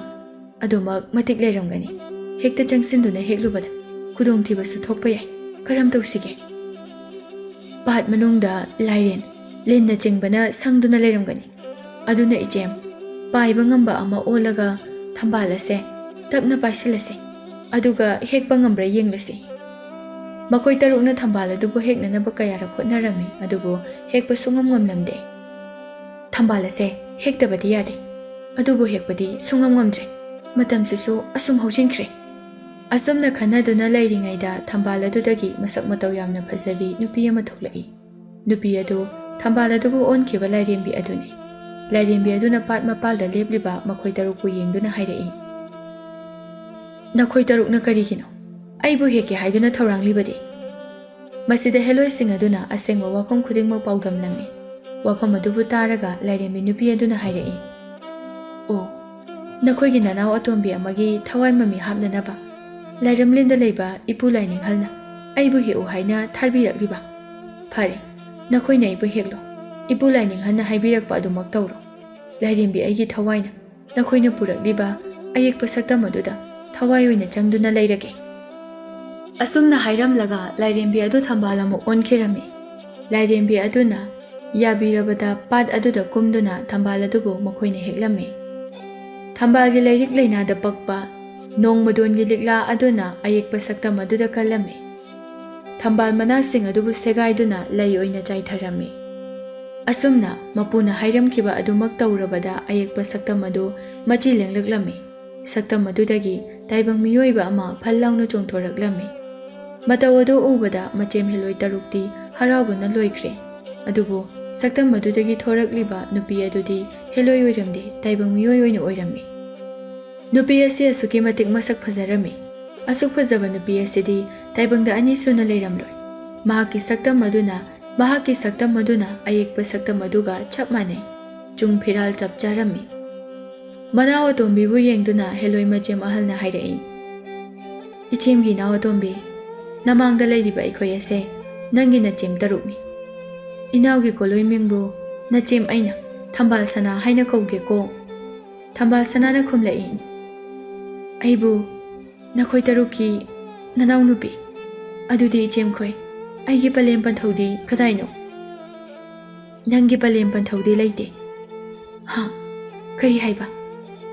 ꯑꯗꯨꯃꯛ ꯃꯇꯤꯛ ꯂꯩꯔꯝꯒꯅꯤ꯫ ꯍꯦꯛꯇ ꯆꯪꯁꯤꯟꯗꯨꯅ ꯍꯦꯛꯂꯨꯕꯗ ꯈꯨꯗꯣꯡꯊꯤꯕꯁꯨ ꯊꯣꯛꯄ ꯌꯥꯏ꯫ ꯀꯔꯝ ꯇꯧꯁꯤꯒꯦ?" "ꯄꯥꯠ ꯃꯅꯨꯡꯗ ꯂꯥꯏꯔꯦꯟ, ꯂꯤꯟꯅꯆꯤꯡꯕꯅ ꯁꯪꯗꯨꯅ ꯂꯩꯔꯝꯒꯅꯤ꯫ ꯑꯗꯨꯅ ꯏꯆꯦꯝ, ꯄꯥꯏꯕ ꯉꯝꯕ ꯑꯃ ꯑꯣꯜꯂꯒ ꯊꯝꯕꯥꯜ ꯑꯁꯦ ꯇꯞꯅ ꯄꯥꯏꯁꯤꯜꯂꯁꯤ꯫ ꯑꯗꯨꯒ ꯍꯦꯛꯄ ꯉꯝꯕ꯭ꯔꯥ ꯌꯦꯡꯂꯁꯤ꯫" ꯃꯈꯣꯏ ꯇꯔꯨꯛꯅ ꯊꯝꯕꯥꯜ ꯑꯗꯨꯕꯨ ꯍꯦꯛꯅꯅꯕ ꯀꯌꯥꯔꯛ ꯍꯣꯠꯅꯔꯝꯃꯤ, ꯑꯗꯨꯕꯨ ꯍꯦꯛꯄ ꯁꯨꯡꯉꯝ ꯉꯝꯂꯝꯗꯦ꯫ "ꯊꯝꯕꯥꯜ ꯑꯁꯦ ꯍꯦꯛꯇꯕꯗꯤ ꯌꯥꯗꯦ, ꯑꯗꯨꯕꯨ ꯍꯦꯛꯄꯗꯤ ꯁꯨꯡꯉꯝ ꯉꯝꯗ꯭ꯔꯦ꯫ ꯃꯇꯝꯁꯤꯁꯨ ꯑꯁꯨꯝ ꯍꯧꯖꯤꯟꯈ꯭ꯔꯦ꯫" ꯑꯁꯨꯝꯅ ꯈꯟꯅꯗꯨꯅ ꯂꯩꯔꯤꯉꯩꯗ ꯊꯝꯕꯥꯜ ꯑꯗꯨꯗꯒꯤ ꯃꯁꯛ ꯃꯇꯧ ꯌꯥꯝꯅ ꯐꯖꯕꯤ ꯅꯨꯄꯤ ꯑꯃ ꯊꯣꯛꯂꯛꯏ꯫ ꯅꯨꯄꯤ ꯑꯗꯨ ꯊꯝꯕꯥꯜ ꯑꯗꯨꯕꯨ ꯑꯣꯟꯈꯤꯕ ꯂꯥꯏꯔꯦꯝꯕꯤ ꯑꯗꯨꯅꯤ꯫ ꯂꯥꯏꯔꯦꯝꯕꯤ ꯑꯗꯨꯅ ꯄꯥꯠ ꯃꯄꯥꯜꯗ ꯂꯦꯞꯂꯤꯕ ꯃꯈꯣꯏ ꯇꯔꯨꯛꯄꯨ ꯌꯦꯡꯗꯨꯅ ꯍꯥꯏꯔꯛꯏ, "ꯅꯈꯣꯏ ꯇꯔꯨꯛꯅ ꯀꯔꯤꯒꯤꯅꯣ ꯑꯩꯕꯨ ꯍꯦꯛꯀꯦ ꯍꯥꯏꯗꯨꯅ ꯊꯧꯔꯥꯡꯂꯤꯕꯗꯤ?" ꯃꯁꯤꯗ ꯍꯦꯂꯣꯏꯁꯤꯡ ꯑꯗꯨꯅ ꯑꯁꯦꯡꯕ ꯋꯥꯐꯝ ꯈꯨꯗꯤꯡꯃꯛ ꯄꯥꯎꯗꯝꯂꯝꯃꯤ꯫ ꯋꯥꯐꯝ ꯑꯗꯨꯕꯨ ꯇꯥꯔꯒ ꯂꯥꯏꯔꯦꯝꯕꯤ ꯅꯨꯄꯤ ꯑꯗꯨꯅ ꯍꯥꯏꯔꯛꯏ, "ꯑꯣ, ꯅꯈꯣꯏꯒꯤ ꯅꯅꯥꯎ ꯑꯇꯣꯝꯕꯤ ꯑꯃꯒꯤ ꯊꯋꯥꯏ ꯃꯃꯤ ꯍꯥꯞꯅꯅꯕ ꯂꯥꯏꯔꯝꯂꯦꯟꯗ ꯂꯩꯕ ꯏꯄꯨ ꯂꯥꯏꯅꯤꯡꯍꯜꯅ ꯑꯩꯕꯨ ꯍꯦꯛꯎ ꯍꯥꯏꯅ ꯊꯥꯕꯤꯔꯛꯂꯤꯕ? ꯐꯔꯦ, ꯅꯈꯣꯏꯅ ꯑꯩꯕꯨ ꯍꯦꯛꯂꯣ꯫ ꯏꯄꯨ ꯂꯥꯏꯅꯤꯡꯍꯜꯅ ꯍꯥꯏꯕꯤꯔꯛꯄ ꯑꯗꯨꯃꯛ ꯇꯧꯔꯣ꯫ ꯂꯥꯏꯔꯦꯝꯕꯤ ꯑꯩꯒꯤ ꯊꯋꯥꯏꯅ ꯅꯈꯣꯏꯅ ꯄꯨꯔꯛꯂꯤꯕ ꯑꯌꯦꯛꯄ ꯁꯛꯇꯝ ꯑꯗꯨꯗ ꯊꯋꯥꯏ ꯑꯣꯏꯅ ꯆꯪꯗꯨꯅ ꯂꯩꯔꯒꯦ"꯫ ꯑꯁꯨꯝꯅ ꯍꯥꯏꯔꯝꯂꯒ ꯂꯥꯏꯔꯦꯝꯕꯤ ꯑꯗꯨ ꯊꯝꯕꯥꯜ ꯑꯃ ꯑꯣꯟꯈꯤꯔꯝꯃꯤ꯫ ꯂꯥꯏꯔꯦꯝꯕꯤ ꯑꯗꯨꯅ ꯌꯥꯕꯤꯔꯕꯗ ꯄꯥꯠ ꯑꯗꯨꯗ ꯀꯨꯝꯗꯨꯅ ꯊꯝꯕꯥꯜ ꯑꯗꯨꯕꯨ ꯃꯈꯣꯏꯅ ꯍꯦꯛꯂꯝꯃꯤ꯫ ꯊꯝꯕꯥꯜꯒꯤ ꯂꯩꯔꯤꯛ ꯂꯩꯅꯥꯗ ꯄꯛꯄ ꯅꯣꯡꯃꯗꯣꯟꯒꯤ ꯂꯤꯛꯂꯥ ꯑꯗꯨꯅ ꯑꯌꯦꯛꯄ ꯁꯛꯇꯝ ꯑꯗꯨꯗ ꯀꯜꯂꯝꯃꯤ꯫ ꯊꯝꯕꯥꯜ ꯃꯅꯥꯁꯤꯡ ꯑꯗꯨꯕꯨ ꯁꯦꯒꯥꯏꯗꯨꯅ ꯂꯩ ꯑꯣꯏꯅ ꯆꯥꯏꯊꯔꯝꯃꯤ꯫ ꯑꯁꯨꯝꯅ ꯃꯄꯨꯅ ꯍꯥꯏꯔꯝꯈꯤꯕ ꯑꯗꯨꯃꯛ ꯇꯧꯔꯕꯗ ꯑꯌꯦꯛꯄ ꯁꯛꯇꯝ ꯑꯗꯨ ꯃꯆꯤ ꯂꯦꯡꯂꯛꯂꯝꯃꯤ꯫ ꯁꯛꯇꯝ ꯑꯗꯨꯗꯒꯤ ꯇꯥꯏꯕꯪ ꯃꯤꯑꯣꯏꯕ ꯑꯃ ꯐꯜ ꯂꯥꯎꯅ ꯆꯣꯡꯊꯣꯔꯛꯂꯝꯃꯤ꯫ ꯃꯇꯧ ꯑꯗꯨ ꯎꯕꯗ ꯃꯆꯦꯝ ꯍꯦꯂꯣꯏ ꯇꯔꯨꯛꯇꯤ ꯍꯔꯥꯎꯕꯅ ꯂꯣꯏꯈ꯭ꯔꯦ꯫ ꯑꯗꯨꯕꯨ ꯁꯛꯇꯝ ꯑꯗꯨꯗꯒꯤ ꯊꯣꯔꯛꯂꯤꯕ ꯅꯨꯄꯤ ꯑꯗꯨꯗꯤ ꯍꯦꯂꯣꯏ ꯑꯣꯏꯔꯝꯗꯦ, ꯇꯥꯏꯕꯪ ꯃꯤꯑꯣꯏ ꯑꯣꯏꯅ ꯑꯣꯏꯔꯝꯃꯤ꯫ ꯅꯨꯄꯤ ꯑꯁꯤ ꯑꯁꯨꯛꯀꯤ ꯃꯇꯤꯛ ꯃꯁꯛ ꯐꯖꯔꯝꯃꯤ꯫ ꯑꯁꯨꯛ ꯐꯖꯕ ꯅꯨꯄꯤ ꯑꯁꯤꯗꯤ ꯇꯥꯏꯕꯪꯗ ꯑꯅꯤ ꯁꯨꯅ ꯂꯩꯔꯝꯂꯣꯏ꯫ ꯃꯍꯥꯛꯀꯤ ꯁꯛꯇꯝ ꯑꯗꯨꯅ, ꯃꯍꯥꯛꯀꯤ ꯁꯛꯇꯝ ꯑꯗꯨꯅ ꯑꯌꯦꯛꯄ ꯁꯛꯇꯝ ꯑꯗꯨꯒ ꯆꯞ ꯃꯥꯟꯅꯩ꯫ ꯆꯨꯡ ꯐꯤꯔꯥꯜ ꯆꯞ ꯆꯥꯔꯝꯃꯤ꯫ ꯃꯅꯥꯎ ꯑꯇꯣꯝꯕꯤꯕꯨ ꯌꯦꯡꯗꯨꯅ ꯍꯦꯂꯣꯏ ꯃꯆꯦꯝ ꯑꯍꯜꯅ ꯍꯥꯏꯔꯛꯏ, "ꯏꯆꯦꯝꯒꯤ ꯏꯅꯥꯎ ꯑꯇꯣꯝꯕꯤ, ꯅꯃꯥꯡꯗ ꯂꯩꯔꯤꯕ ꯑꯩꯈꯣꯏ ꯑꯁꯦ ꯅꯪꯒꯤ ꯅꯆꯦꯝ ꯇꯔꯨꯛꯅꯤ꯫ ꯏꯅꯥꯎꯒꯤ ꯀꯣꯂꯣꯏ ꯃꯤꯡꯕꯨ ꯅꯆꯦꯝ ꯑꯩꯅ ꯊꯝꯕꯥꯜ ꯁꯅꯥ ꯍꯥꯏꯅ ꯀꯧꯒꯦꯀꯣ"꯫ ꯊꯝꯕꯥꯜ ꯁꯅꯥꯅ ꯈꯨꯝꯂꯛꯏ, "ꯑꯩꯕꯨ ꯅꯈꯣꯏ ꯇꯔꯨꯛꯀꯤ ꯅꯅꯥꯎꯅꯨꯄꯤ꯫ ꯑꯗꯨꯗꯤ ꯏꯆꯦꯝꯈꯣꯏ, ꯑꯩꯒꯤ ꯄꯂꯦꯝ ꯄꯟꯊꯧꯗꯤ ꯀꯗꯥꯏꯅꯣ?" "ꯅꯪꯒꯤ ꯄꯂꯦꯝ ꯄꯟꯊꯧꯗꯤ ꯂꯩꯇꯦ"꯫ "ꯍꯥ? ꯀꯔꯤ ꯍꯥꯏꯕ?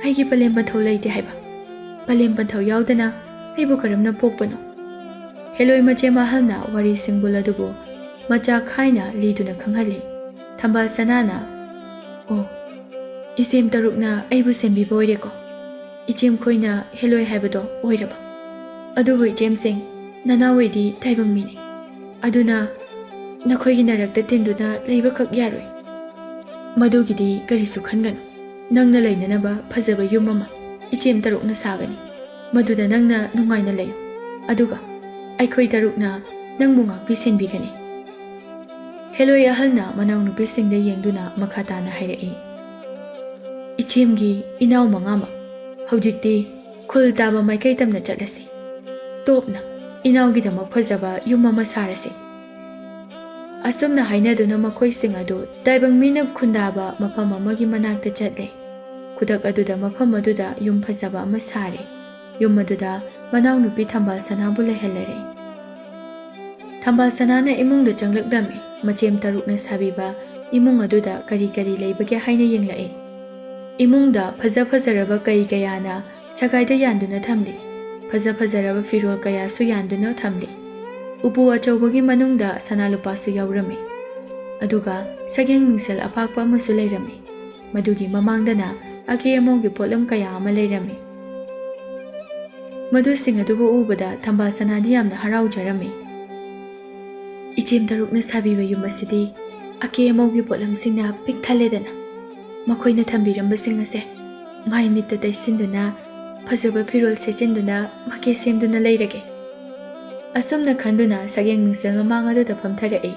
ꯑꯩꯒꯤ ꯄꯂꯦꯝ ꯄꯟꯊꯧ ꯂꯩꯇꯦ ꯍꯥꯏꯕ? ꯄꯂꯦꯝ ꯄꯟꯊꯧ ꯌꯥꯎꯗꯅ ꯑꯩꯕꯨ ꯀꯔꯝꯅ ꯄꯣꯛꯄꯅꯣ?" ꯍꯦꯂꯣꯏ ꯃꯆꯦꯝ ꯑꯍꯜꯅ ꯋꯥꯔꯤ ꯁꯤꯡꯕꯨꯜ ꯑꯗꯨꯕꯨ ꯃꯆꯥ ꯈꯥꯏꯅ ꯂꯤꯗꯨꯅ ꯈꯪꯍꯜꯂꯤ꯫ ꯊꯝꯕꯥꯜ ꯁꯅꯥꯅ, "ꯑꯣ, ꯏꯆꯦꯝ ꯇꯔꯨꯛꯅ ꯑꯩꯕꯨ ꯁꯦꯝꯕꯤꯕ ꯑꯣꯏꯔꯦꯀꯣ꯫ ꯏꯆꯦꯝꯈꯣꯏꯅ ꯍꯦꯂꯣꯏ ꯍꯥꯏꯕꯗꯣ ꯑꯣꯏꯔꯕ? ꯑꯗꯨꯕꯨ ꯏꯆꯦꯝꯁꯤꯡ, ꯅꯅꯥꯎ ꯑꯣꯏꯗꯤ ꯇꯥꯏꯕꯪ ꯃꯤꯅꯤ꯫ ꯑꯗꯨꯅ ꯅꯈꯣꯏꯒꯤ ꯅꯔꯛꯇ ꯇꯤꯟꯗꯨꯅ ꯂꯩꯕꯈꯛ ꯌꯥꯔꯣꯏ꯫ ꯃꯗꯨꯒꯤꯗꯤ ꯀꯔꯤꯁꯨ ꯈꯟꯒꯅꯨ꯫ ꯅꯪꯅ ꯂꯩꯅꯅꯕ ꯐꯖꯕ ꯌꯨꯝ ꯑꯃ ꯏꯆꯦꯝ ꯇꯔꯨꯛꯅ ꯁꯥꯒꯅꯤ꯫ ꯃꯗꯨꯗ ꯅꯪꯅ ꯅꯨꯡꯉꯥꯏꯅ ꯂꯩꯌꯨ꯫ ꯑꯗꯨꯒ ꯑꯩꯈꯣꯏ ꯇꯔꯨꯛꯅ ꯅꯪꯕꯨ ꯉꯥꯛꯄꯤ ꯁꯦꯟꯕꯤꯒꯅꯤ꯫ ꯍꯦꯂꯣꯏ ꯑꯍꯜꯅ ꯃꯅꯥꯎꯅꯨꯄꯤꯁꯤꯡꯗ ꯌꯦꯡꯗꯨꯅ ꯃꯈꯥ ꯇꯥꯅ ꯍꯥꯏꯔꯛꯏ, "ꯏꯆꯦꯝꯒꯤ ꯏꯅꯥꯎ ꯃꯉꯥꯃꯛ ꯍꯧꯖꯤꯛꯇꯤ ꯈꯨꯜ ꯇꯥꯕ ꯃꯥꯏꯀꯩ ꯇꯝꯅ ꯆꯠꯂꯁꯤ꯫ ꯇꯣꯞꯅ ꯏꯅꯥꯎꯒꯤꯗꯃꯛ ꯐꯖꯕ ꯌꯨꯝ ꯑꯃ ꯁꯥꯔꯁꯤ꯫" ꯑꯁꯨꯝꯅ ꯍꯥꯏꯅꯗꯨꯅ ꯃꯈꯣꯏꯁꯤꯡ ꯑꯗꯨ ꯇꯥꯏꯕꯪ ꯃꯤꯅ ꯈꯨꯟꯗꯥꯕ ꯃꯐꯝ ꯑꯃꯒꯤ ꯃꯅꯥꯛꯇ ꯆꯠꯂꯦ꯫ ꯈꯨꯗꯛ ꯑꯗꯨꯗ ꯃꯐꯝ ꯑꯗꯨꯗ ꯌꯨꯝ ꯐꯖꯕ ꯑꯃ ꯁꯥꯔꯦ꯫ ꯌꯨꯝ ꯑꯗꯨꯗ ꯃꯅꯥꯎꯅꯨꯄꯤ ꯊꯝꯕꯥꯜ ꯁꯅꯥꯕꯨ ꯂꯩꯍꯜꯂꯔꯦ꯫ ꯊꯝꯕꯥꯜ ꯁꯅꯥꯅ ꯏꯃꯨꯡꯗ ꯆꯪꯂꯛꯂꯝꯃꯤ꯫ ꯃꯆꯦꯝ ꯇꯔꯨꯛꯅ ꯁꯥꯕꯤꯕ ꯏꯃꯨꯡ ꯑꯗꯨꯗ ꯀꯔꯤ ꯀꯔꯤ ꯂꯩꯕꯒꯦ ꯍꯥꯏꯅ ꯌꯦꯡꯂꯛꯏ꯫ ꯏꯃꯨꯡꯗ ꯐꯖ ꯐꯖꯔꯕ ꯀꯩ ꯀꯌꯥꯅ ꯁꯒꯥꯏꯗ ꯌꯥꯟꯗꯨꯅ ꯊꯝꯂꯤ꯫ ꯐꯖ ꯐꯖꯔꯕ ꯐꯤꯔꯣꯜ ꯀꯌꯥꯁꯨ ꯌꯥꯟꯗꯨꯅ ꯊꯝꯂꯤ꯫ ꯎꯄꯨ ꯑꯆꯧꯕꯒꯤ ꯃꯅꯨꯡꯗ ꯁꯅꯥ ꯂꯨꯄꯥꯁꯨ ꯌꯥꯎꯔꯝꯃꯤ꯫ ꯑꯗꯨꯒ ꯁꯒꯦꯡ ꯃꯤꯡꯁꯦꯜ ꯑꯄꯥꯛꯄ ꯑꯃꯁꯨ ꯂꯩꯔꯝꯃꯤ꯫ ꯃꯗꯨꯒꯤ ꯃꯃꯥꯡꯗꯅ ꯑꯀꯦ ꯑꯃꯧꯒꯤ ꯄꯣꯠꯂꯝ ꯀꯌꯥ ꯑꯃ ꯂꯩꯔꯝꯃꯤ꯫ ꯃꯗꯨꯁꯤꯡ ꯑꯗꯨꯕꯨ ꯎꯕꯗ ꯊꯝꯕꯥꯜ ꯁꯅꯥꯗꯤ ꯌꯥꯝꯅ ꯍꯔꯥꯎꯖꯔꯝꯃꯤ꯫ "ꯏꯆꯦꯝ ꯇꯔꯨꯛꯅ ꯁꯥꯕꯤꯕ ꯌꯨꯝ ꯑꯁꯤꯗꯤ ꯑꯀꯦ ꯑꯃꯧꯒꯤ ꯄꯣꯠꯂꯝꯁꯤꯡꯅ ꯄꯤꯛ ꯊꯜꯂꯦꯗꯅ꯫ ꯃꯈꯣꯏꯅ ꯊꯝꯕꯤꯔꯝꯕꯁꯤꯡ ꯑꯁꯦ ꯃꯥꯏ ꯃꯤꯠꯇ ꯇꯩꯁꯤꯟꯗꯨꯅ ꯐꯖꯕ ꯐꯤꯔꯣꯜ ꯁꯦꯠꯆꯤꯟꯗꯨꯅ ꯃꯀꯦ ꯁꯦꯝꯗꯨꯅ ꯂꯩꯔꯒꯦ꯫" ꯑꯁꯨꯝꯅ ꯈꯟꯗꯨꯅ ꯁꯛꯌꯦꯡ ꯃꯤꯡꯁꯦꯜ ꯃꯃꯥꯡ ꯑꯗꯨꯗ ꯐꯝꯊꯔꯛꯏ꯫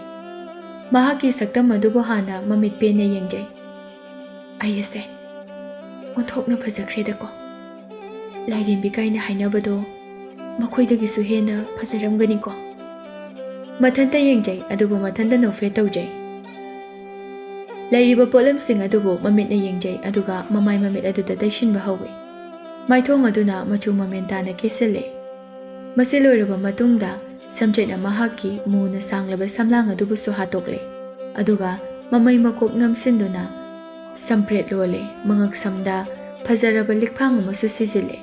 ꯃꯍꯥꯛꯀꯤ ꯁꯛꯇꯝ ꯑꯗꯨꯕꯨ ꯍꯥꯟꯅ ꯃꯃꯤꯠ ꯄꯦꯟꯅ ꯌꯦꯡꯖꯩ꯫ "ꯑꯩ ꯑꯁꯦ ꯑꯣꯟꯊꯣꯛꯅ ꯐꯖꯈ꯭ꯔꯦꯗꯀꯣ꯫ ꯂꯥꯏꯔꯦꯝꯕꯤ ꯀꯥꯏꯅ ꯍꯥꯏꯅꯕꯗꯣ ꯃꯈꯣꯏꯗꯒꯤꯁꯨ ꯍꯦꯟꯅ ꯐꯖꯔꯝꯒꯅꯤꯀꯣ꯫" ꯃꯊꯟꯇ ꯌꯦꯡꯖꯩ, ꯑꯗꯨꯕꯨ ꯃꯊꯟꯇ ꯅꯣꯛꯐꯦꯠ ꯇꯧꯖꯩ꯫ ꯂꯩꯔꯤꯕ ꯄꯣꯠꯂꯝꯁꯤꯡ ꯑꯗꯨꯕꯨ ꯃꯃꯤꯠꯅ ꯌꯦꯡꯖꯩ, ꯑꯗꯨꯒ ꯃꯃꯥꯏ ꯃꯃꯤꯠ ꯑꯗꯨꯗ ꯇꯩꯁꯤꯟꯕ ꯍꯧꯏ꯫ ꯃꯥꯏꯊꯣꯡ ꯑꯗꯨꯅ ꯃꯆꯨ ꯃꯃꯦꯟ ꯇꯥꯅ ꯀꯦꯁꯤꯜꯂꯦ꯫ ꯃꯁꯤ ꯂꯣꯏꯔꯕ ꯃꯇꯨꯡꯗ ꯁꯝꯆꯦꯠꯅ ꯃꯍꯥꯛꯀꯤ ꯃꯨꯅ ꯁꯥꯡꯂꯕ ꯁꯝꯂꯥꯡ ꯑꯗꯨꯕꯨꯁꯨ ꯍꯥꯠꯇꯣꯛꯂꯦ, ꯑꯗꯨꯒ ꯃꯃꯩ ꯃꯀꯣꯛ ꯅꯝꯁꯤꯟꯗꯨꯅ ꯁꯝꯄ꯭ꯔꯦꯠ ꯂꯣꯜꯂꯦ꯫ ꯃꯉꯛꯁꯝꯗ ꯐꯖꯔꯕ ꯂꯤꯛꯐꯥꯡ ꯑꯃꯁꯨ ꯁꯤꯖꯤꯜꯂꯦ꯫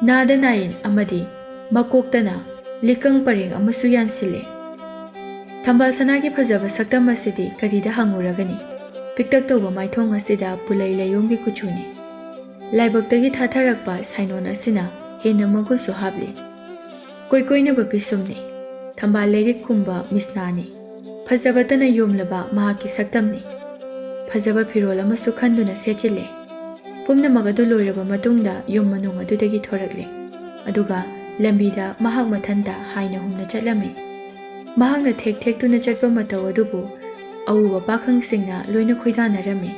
ꯅꯥꯗ ꯅꯥꯏꯟ ꯑꯃꯗꯤ ꯃꯀꯣꯛꯇꯅ ꯂꯤꯀꯪ ꯄꯔꯦꯡ ꯑꯃꯁꯨ ꯌꯥꯟꯁꯤꯜꯂꯦ꯫ ꯊꯝꯕꯥꯜ ꯁꯅꯥꯒꯤ ꯐꯖꯕ ꯁꯛꯇꯝ ꯑꯁꯤꯗꯤ ꯀꯔꯤꯗ ꯍꯪꯉꯨꯔꯒꯅꯤ? ꯄꯤꯛꯇꯛ ꯇꯧꯕ ꯃꯥꯏꯊꯣꯡ ꯑꯁꯤꯗ ꯄꯨꯂꯩ ꯂꯩꯌꯣꯝꯒꯤ ꯀꯨꯆꯨꯅꯤ꯫ ꯂꯥꯏꯕꯛꯇꯒꯤ ꯊꯥꯊꯔꯛꯄ ꯁꯥꯏꯅꯣꯟ ꯑꯁꯤꯅ ꯍꯦꯟꯅ ꯃꯒꯨꯜꯁꯨ ꯍꯥꯞꯂꯤ꯫ ꯀꯣꯏꯀꯣꯏꯅꯕ ꯄꯤꯁꯨꯝꯅꯤ꯫ ꯊꯝꯕꯥꯜ ꯂꯩꯔꯤꯛꯀꯨꯝꯕ ꯃꯤꯁꯅꯥꯅꯤ꯫ ꯐꯖꯕꯇꯅ ꯌꯣꯝꯂꯕ ꯃꯍꯥꯛꯀꯤ ꯁꯛꯇꯝꯅꯤ꯫ ꯐꯖꯕ ꯐꯤꯔꯣꯜ ꯑꯃꯁꯨ ꯈꯟꯗꯨꯅ ꯁꯦꯠꯆꯤꯜꯂꯦ꯫ ꯄꯨꯝꯅꯃꯛ ꯑꯗꯨ ꯂꯣꯏꯔꯕ ꯃꯇꯨꯡꯗ ꯌꯨꯝ ꯃꯅꯨꯡ ꯑꯗꯨꯗꯒꯤ ꯊꯣꯔꯛꯂꯦ꯫ ꯑꯗꯨꯒ ꯂꯝꯕꯤꯗ ꯃꯍꯥꯛ ꯃꯊꯟꯇ ꯍꯥꯏꯅ ꯍꯨꯝꯅ ꯆꯠꯂꯝꯃꯤ꯫ ꯃꯍꯥꯛꯅ ꯊꯦꯛ ꯊꯦꯛꯇꯨꯅ ꯆꯠꯄ ꯃꯇꯧ ꯑꯗꯨꯕꯨ ꯑꯎꯕ ꯄꯥꯈꯪꯁꯤꯡꯅ ꯂꯣꯏꯅ ꯈꯣꯏꯗꯥꯅꯔꯝꯃꯤ꯫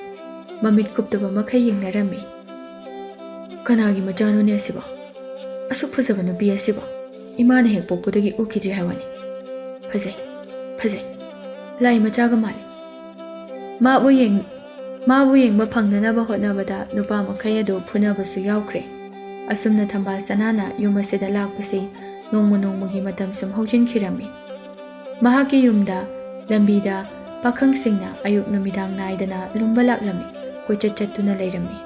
ꯃꯃꯤꯠ ꯀꯨꯞꯇꯕ ꯃꯈꯩ ꯌꯦꯡꯅꯔꯝꯃꯤ꯫ "ꯀꯅꯥꯒꯤ ꯃꯆꯥꯅꯣꯅꯦ ꯑꯁꯤꯕꯣ? ꯑꯁꯨꯛ ꯐꯖꯕ ꯅꯨꯄꯤ ꯑꯁꯤꯕꯣ ꯏꯃꯥꯅ ꯍꯦꯛ ꯄꯣꯛꯄꯗꯒꯤ ꯎꯈꯤꯗ꯭ꯔꯤ ꯍꯥꯏꯕꯅꯤ꯫ ꯐꯖꯩ, ꯐꯖꯩ꯫ ꯂꯥꯏ ꯃꯆꯥꯒ ꯃꯥꯜꯂꯤ꯫" ꯃꯥꯕꯨ ꯌꯦꯡ-, ꯃꯥꯕꯨ ꯌꯦꯡꯕ ꯐꯪꯅꯅꯕ ꯍꯣꯠꯅꯕꯗ ꯅꯨꯄꯥ ꯃꯈꯩ ꯑꯗꯨ ꯐꯨꯅꯕꯁꯨ ꯌꯥꯎꯈ꯭ꯔꯦ꯫ ꯑꯁꯨꯝꯅ ꯊꯝꯕꯥꯜ ꯁꯅꯥꯅ ꯌꯨꯝ ꯑꯁꯤꯗ ꯂꯥꯛꯄꯁꯤ ꯅꯣꯡꯃ ꯅꯣꯡꯃꯒꯤ ꯃꯇꯝ ꯁꯨꯝ ꯍꯧꯖꯤꯟꯈꯤꯔꯝꯃꯤ꯫ ꯃꯍꯥꯛꯀꯤ ꯌꯨꯝꯗ, ꯂꯝꯕꯤꯗ ꯄꯥꯈꯪꯁꯤꯡꯅ ꯑꯌꯨꯛ ꯅꯨꯃꯤꯗꯥꯡ ꯅꯥꯏꯗꯅ ꯂꯨꯝꯕ ꯂꯥꯛꯂꯝꯃꯤ, ꯀꯣꯏꯆꯠ ꯆꯠꯇꯨꯅ ꯂꯩꯔꯝꯃꯤ꯫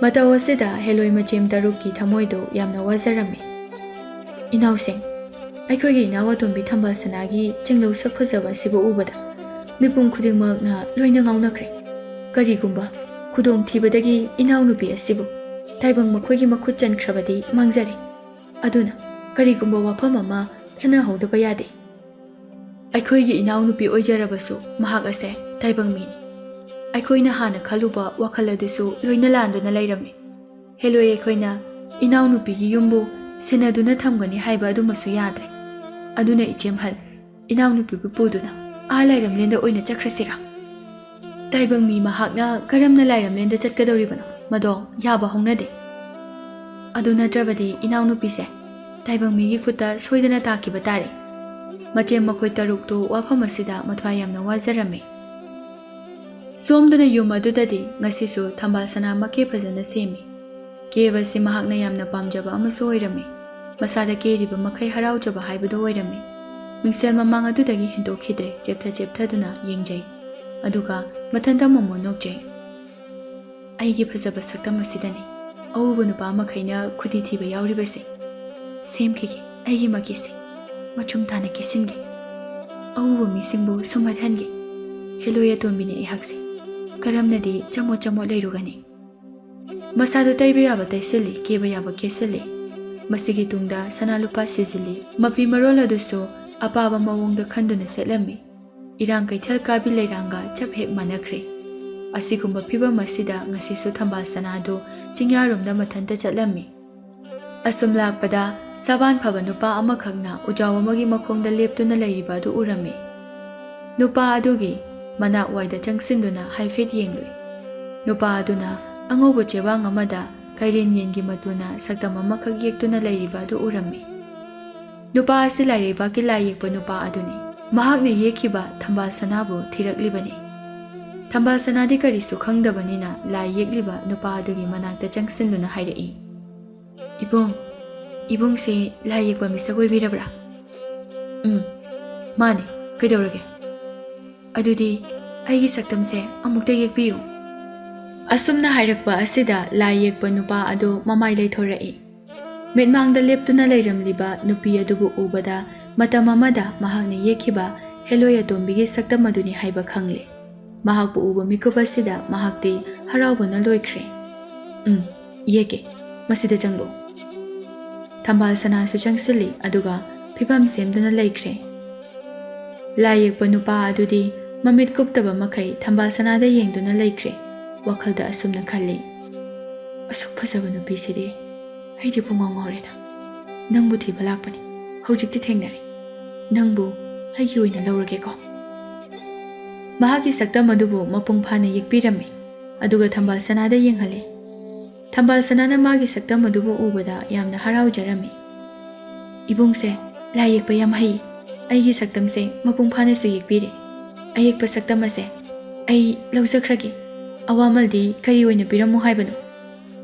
ꯃꯇꯧ ꯑꯁꯤꯗ ꯍꯦꯂꯣꯏ ꯃꯆꯦꯝ ꯇꯔꯨꯛꯀꯤ ꯊꯃꯣꯏꯗꯨ ꯌꯥꯝꯅ ꯋꯥꯖꯔꯝꯃꯤ꯫ "ꯏꯅꯥꯎꯁꯤꯡ, ꯑꯩꯈꯣꯏꯒꯤ ꯏꯅꯥꯎ ꯑꯇꯣꯝꯕꯤ ꯊꯝꯕꯥꯜ ꯁꯅꯥꯒꯤ ꯆꯤꯡꯂꯧ ꯁꯛ ꯐꯖꯕ ꯑꯁꯤꯕꯨ ꯎꯕꯗ ꯃꯤꯄꯨꯝ ꯈꯨꯗꯤꯡꯃꯛꯅ ꯂꯣꯏꯅ ꯉꯥꯎꯅꯈ꯭ꯔꯦ꯫ ꯀꯔꯤꯒꯨꯝꯕ ꯈꯨꯗꯣꯡꯊꯤꯕꯗꯒꯤ ꯏꯅꯥꯎꯅꯨꯄꯤ ꯑꯁꯤꯕꯨ ꯇꯥꯏꯕꯪ ꯃꯈꯣꯏꯒꯤ ꯃꯈꯨꯠ ꯆꯟꯈ꯭ꯔꯕꯗꯤ ꯃꯥꯡꯖꯔꯦ꯫ ꯑꯗꯨꯅ ꯀꯔꯤꯒꯨꯝꯕ ꯋꯥꯐꯝ ꯑꯃ ꯈꯟꯅꯍꯧꯗꯕ ꯌꯥꯗꯦ꯫ ꯑꯩꯈꯣꯏꯒꯤ ꯏꯅꯥꯎꯅꯨꯄꯤ ꯑꯣꯏꯖꯔꯕꯁꯨ ꯃꯍꯥꯛ ꯑꯁꯦ ꯇꯥꯏꯕꯪ ꯃꯤꯅꯤ꯫ ꯑꯩꯈꯣꯏꯅ ꯍꯥꯟꯅ ꯈꯜꯂꯨꯕ ꯋꯥꯈꯜ ꯑꯗꯨꯁꯨ ꯂꯣꯏꯅ ꯂꯥꯟꯗꯨꯅ ꯂꯩꯔꯝꯃꯤ꯫ ꯍꯦꯂꯣꯏ ꯑꯩꯈꯣꯏꯅ ꯏꯅꯥꯎꯅꯨꯄꯤꯒꯤ ꯌꯨꯝꯕꯨ ꯁꯦꯟꯅꯗꯨꯅ ꯊꯝꯒꯅꯤ ꯍꯥꯏꯕ ꯑꯗꯨꯃꯁꯨ ꯌꯥꯗ꯭ꯔꯦ꯫ ꯑꯗꯨꯅ ꯏꯆꯦꯝꯍꯜ, ꯏꯅꯥꯎꯅꯨꯄꯤꯕꯨ ꯄꯨꯗꯨꯅ ꯑꯥ ꯂꯥꯏꯔꯝꯂꯦꯟꯗ ꯑꯣꯏꯅ ꯆꯠꯈ꯭ꯔꯁꯤꯔꯥ? ꯇꯥꯏꯕꯪ ꯃꯤ ꯃꯍꯥꯛꯅ ꯀꯔꯝꯅ ꯂꯥꯏꯔꯝꯂꯦꯟꯗ ꯆꯠꯀꯗꯧꯔꯤꯕꯅꯣ? ꯃꯗꯣ ꯌꯥꯕ ꯍꯧꯅꯗꯦ꯫ ꯑꯗꯨ ꯅꯠꯇ꯭ꯔꯕꯗꯤ ꯏꯅꯥꯎꯅꯨꯄꯤꯁꯦ ꯇꯥꯏꯕꯪ ꯃꯤꯒꯤ ꯈꯨꯠꯇ ꯁꯣꯏꯗꯅ ꯇꯥꯈꯤꯕ ꯇꯥꯔꯦ꯫" ꯃꯆꯦꯝ ꯃꯈꯣꯏ ꯇꯔꯨꯛꯇꯨ ꯋꯥꯐꯝ ꯑꯁꯤꯗ ꯃꯊ꯭ꯋꯥꯏ ꯌꯥꯝꯅ ꯋꯥꯖꯔꯝꯃꯤ꯫ ꯁꯣꯝꯗꯅ ꯌꯨꯝ ꯑꯗꯨꯗꯗꯤ ꯉꯁꯤꯁꯨ ꯊꯝꯕꯥꯜ ꯁꯅꯥ ꯃꯀꯦ ꯐꯖꯅ ꯁꯦꯝꯃꯤ꯫ ꯀꯦꯕꯁꯤ ꯃꯍꯥꯛꯅ ꯌꯥꯝꯅ ꯄꯥꯝꯖꯕ ꯑꯃꯁꯨ ꯑꯣꯏꯔꯝꯃꯤ꯫ ꯃꯁꯥꯗ ꯀꯦꯔꯤꯕ ꯃꯈꯩ ꯍꯔꯥꯎꯖꯕ ꯍꯥꯏꯕꯗꯨ ꯑꯣꯏꯔꯝꯃꯤ꯫ ꯃꯤꯡꯁꯦꯜ ꯃꯃꯥꯡ ꯑꯗꯨꯗꯒꯤ ꯍꯦꯟꯗꯣꯛꯈꯤꯗ꯭ꯔꯦ, ꯆꯦꯞꯊ ꯆꯦꯞꯊꯗꯨꯅ ꯌꯦꯡꯖꯩ꯫ ꯑꯗꯨꯒ ꯃꯊꯟꯇ ꯑꯃꯨꯛꯃꯨꯛ ꯅꯣꯛꯆꯩ꯫ "ꯑꯩꯒꯤ ꯐꯖꯕ ꯁꯛꯇꯝ ꯑꯁꯤꯗꯅꯤ ꯑꯎꯕ ꯅꯨꯄꯥ ꯃꯈꯩꯅ ꯈꯨꯗꯤ ꯊꯤꯕ ꯌꯥꯎꯔꯤꯕꯁꯦ꯫ ꯁꯦꯝꯈꯤꯒꯦ ꯑꯩꯒꯤ ꯃꯀꯦꯁꯦ꯫ ꯃꯆꯨꯝ ꯇꯥꯅ ꯀꯦꯁꯤꯟꯒꯦ꯫ ꯑꯎꯕ ꯃꯤꯁꯤꯡꯕꯨ ꯁꯨꯝꯍꯠꯍꯟꯒꯦ꯫" ꯍꯦꯂꯣꯏ ꯑꯇꯣꯝꯕꯤꯅꯤ ꯑꯩꯍꯥꯛꯁꯦ꯫ ꯀꯔꯝꯅꯗꯤ ꯆꯃꯣꯠ ꯆꯃꯣꯠ ꯂꯩꯔꯨꯒꯅꯤ? ꯃꯁꯥꯗꯣ ꯇꯩꯕ ꯌꯥꯕ ꯇꯩꯁꯤꯜꯂꯤ, ꯀꯦꯕ ꯌꯥꯕ ꯀꯦꯁꯤꯜꯂꯤ꯫ ꯃꯁꯤꯒꯤ ꯇꯨꯡꯗ ꯁꯅꯥ ꯂꯨꯄꯥ ꯁꯤꯖꯤꯜꯂꯤ꯫ ꯃꯐꯤ ꯃꯔꯣꯜ ꯑꯗꯨꯁꯨ ꯑꯄꯥꯕ ꯃꯑꯣꯡꯗ ꯈꯟꯗꯨꯅ ꯁꯦꯠꯂꯝꯃꯤ꯫ ꯏꯔꯥꯡ ꯀꯩꯊꯦꯜ ꯀꯥꯕꯤ ꯂꯩꯔꯥꯡꯒ ꯆꯞ ꯍꯦꯛ ꯃꯥꯟꯅꯈ꯭ꯔꯦ꯫ ꯑꯁꯤꯒꯨꯝꯕ ꯐꯤꯕꯝ ꯑꯁꯤꯗ ꯉꯁꯤꯁꯨ ꯊꯝꯕꯥꯜ ꯁꯅꯥꯗꯨ ꯆꯤꯡꯌꯥꯔꯣꯝꯗ ꯃꯊꯟꯇ ꯆꯠꯂꯝꯃꯤ꯫ ꯑꯁꯨꯝ ꯂꯥꯛꯄꯗ ꯁꯕꯥꯟ ꯐꯕ ꯅꯨꯄꯥ ꯑꯃꯈꯛꯅ ꯎꯖꯥꯎ ꯑꯃꯒꯤ ꯃꯈꯣꯡꯗ ꯂꯦꯞꯇꯨꯅ ꯂꯩꯔꯤꯕ ꯑꯗꯨ ꯎꯔꯝꯃꯤ꯫ ꯅꯨꯄꯥ ꯑꯗꯨꯒꯤ ꯃꯅꯥꯛ ꯋꯥꯏꯗ ꯆꯪꯁꯤꯟꯗꯨꯅ ꯍꯥꯏꯐꯦꯠ ꯌꯦꯡꯂꯨꯏ꯫ ꯅꯨꯄꯥ ꯑꯗꯨꯅ ꯑꯉꯧꯕ ꯆꯦꯕꯥꯡ ꯑꯃꯗ ꯀꯩꯔꯦꯟ ꯌꯦꯟꯒꯤ ꯃꯇꯨꯅ ꯁꯛꯇꯝ ꯑꯃꯈꯛ ꯌꯦꯛꯇꯨꯅ ꯂꯩꯔꯤꯕ ꯑꯗꯨ ꯎꯔꯝꯃꯤ꯫ ꯅꯨꯄꯥ ꯑꯁꯤ ꯂꯥꯏꯔꯩꯕꯥꯛꯀꯤ ꯂꯥꯏ ꯌꯦꯛꯄ ꯅꯨꯄꯥ ꯑꯗꯨꯅꯤ꯫ ꯃꯍꯥꯛꯅ ꯌꯦꯛꯈꯤꯕ ꯊꯝꯕꯥꯜ ꯁꯅꯥꯕꯨ ꯊꯤꯔꯛꯂꯤꯕꯅꯤ꯫ ꯊꯝꯕꯥꯜ ꯁꯅꯥꯗꯤ ꯀꯔꯤꯁꯨ ꯈꯪꯗꯕꯅꯤꯅ ꯂꯥꯏ ꯌꯦꯛꯂꯤꯕ ꯅꯨꯄꯥ ꯑꯗꯨꯒꯤ ꯃꯅꯥꯛꯇ ꯆꯪꯁꯤꯟꯗꯨꯅ ꯍꯥꯏꯔꯛꯏ, "ꯏꯕꯨꯡ, ꯏꯕꯨꯡꯁꯦ ꯂꯥꯏ ꯌꯦꯛꯄ ꯃꯤꯁꯛ ꯑꯣꯏꯕꯤꯔꯕ꯭ꯔꯥ?" "ꯎꯝ, ꯃꯥꯅꯦ꯫ ꯀꯩꯗꯧꯔꯒꯦ?" "ꯑꯗꯨꯗꯤ ꯑꯩꯒꯤ ꯁꯛꯇꯝꯁꯦ ꯑꯃꯨꯛꯇ ꯌꯦꯛꯄꯤꯌꯨ꯫" ꯑꯁꯨꯝꯅ ꯍꯥꯏꯔꯛꯄ ꯑꯁꯤꯗ ꯂꯥꯏ ꯌꯦꯛꯄ ꯅꯨꯄꯥ ꯑꯗꯨ ꯃꯃꯥꯏ ꯂꯩꯊꯣꯔꯛꯏ꯫ ꯃꯤꯠꯃꯥꯡꯗ ꯂꯦꯞꯇꯨꯅ ꯂꯩꯔꯝꯂꯤꯕ ꯅꯨꯄꯤ ꯑꯗꯨꯕꯨ ꯎꯕꯗ ꯃꯇꯝ ꯑꯃꯗ ꯃꯍꯥꯛꯅ ꯌꯦꯛꯈꯤꯕ ꯍꯦꯂꯣꯏ ꯑꯇꯣꯝꯕꯤꯒꯤ ꯁꯛꯇꯝ ꯑꯗꯨꯅꯤ ꯍꯥꯏꯕ ꯈꯪꯂꯦ꯫ ꯃꯍꯥꯛꯄꯨ ꯎꯕ ꯃꯤꯀꯨꯞ ꯑꯁꯤꯗ ꯃꯍꯥꯛꯇꯤ ꯍꯔꯥꯎꯕꯅ ꯂꯣꯏꯈ꯭ꯔꯦ꯫ "ꯎꯝ, ꯌꯦꯛꯀꯦ꯫ ꯃꯁꯤꯗ ꯆꯪꯂꯛꯎ꯫" ꯊꯝꯕꯥꯜ ꯁꯅꯥꯁꯨ ꯆꯪꯁꯤꯜꯂꯤ, ꯑꯗꯨꯒ ꯐꯤꯕꯝ ꯁꯦꯝꯗꯨꯅ ꯂꯩꯈ꯭ꯔꯦ꯫ ꯂꯥꯏ ꯌꯦꯛꯄ ꯅꯨꯄꯥ ꯑꯗꯨꯗꯤ ꯃꯃꯤꯠ ꯀꯨꯞꯇꯕ ꯃꯈꯩ ꯊꯝꯕꯥꯜ ꯁꯅꯥꯗ ꯌꯦꯡꯗꯨꯅ ꯂꯩꯈ꯭ꯔꯦ꯫ ꯋꯥꯈꯜꯗ ꯑꯁꯨꯝꯅ ꯈꯜꯂꯤ, "ꯑꯁꯨꯛ ꯐꯖꯕ ꯅꯨꯄꯤꯁꯤꯗꯤ ꯑꯩꯗꯤ ꯄꯨꯡꯉꯥꯎ ꯉꯥꯎꯔꯦꯗ꯫ ꯅꯪꯕꯨ ꯊꯤꯕ ꯂꯥꯛꯄꯅꯤ꯫ ꯍꯧꯖꯤꯛꯇꯤ ꯊꯦꯡꯅꯔꯦ꯫ ꯅꯪꯕꯨ ꯑꯩꯒꯤ ꯑꯣꯏꯅ ꯂꯧꯔꯒꯦꯀꯣ꯫" ꯃꯍꯥꯛꯀꯤ ꯁꯛꯇꯝ ꯑꯗꯨꯕꯨ ꯃꯄꯨꯡ ꯐꯥꯅ ꯌꯦꯛꯄꯤꯔꯝꯃꯤ, ꯑꯗꯨꯒ ꯊꯝꯕꯥꯜ ꯁꯅꯥꯗ ꯌꯦꯡꯍꯜꯂꯤ꯫ ꯊꯝꯕꯥꯜ ꯁꯅꯥꯅ ꯃꯥꯒꯤ ꯁꯛꯇꯝ ꯑꯗꯨꯕꯨ ꯎꯕꯗ ꯌꯥꯝꯅ ꯍꯔꯥꯎꯖꯔꯝꯃꯤ꯫ "ꯏꯕꯨꯡꯁꯦ ꯂꯥꯏ ꯌꯦꯛꯄ ꯌꯥꯝ ꯍꯩ꯫ ꯑꯩꯒꯤ ꯁꯛꯇꯝꯁꯦ ꯃꯄꯨꯡ ꯐꯥꯅꯁꯨ ꯌꯦꯛꯄꯤꯔꯦ꯫ ꯑꯌꯦꯛꯄ ꯁꯛꯇꯝ ꯑꯁꯦ ꯑꯩ ꯂꯧꯖꯈ꯭ꯔꯒꯦ꯫ ꯑꯋꯥꯃꯜꯗꯤ ꯀꯔꯤ ꯑꯣꯏꯅ ꯄꯤꯔꯝꯃꯣ ꯍꯥꯏꯕꯅꯣ?"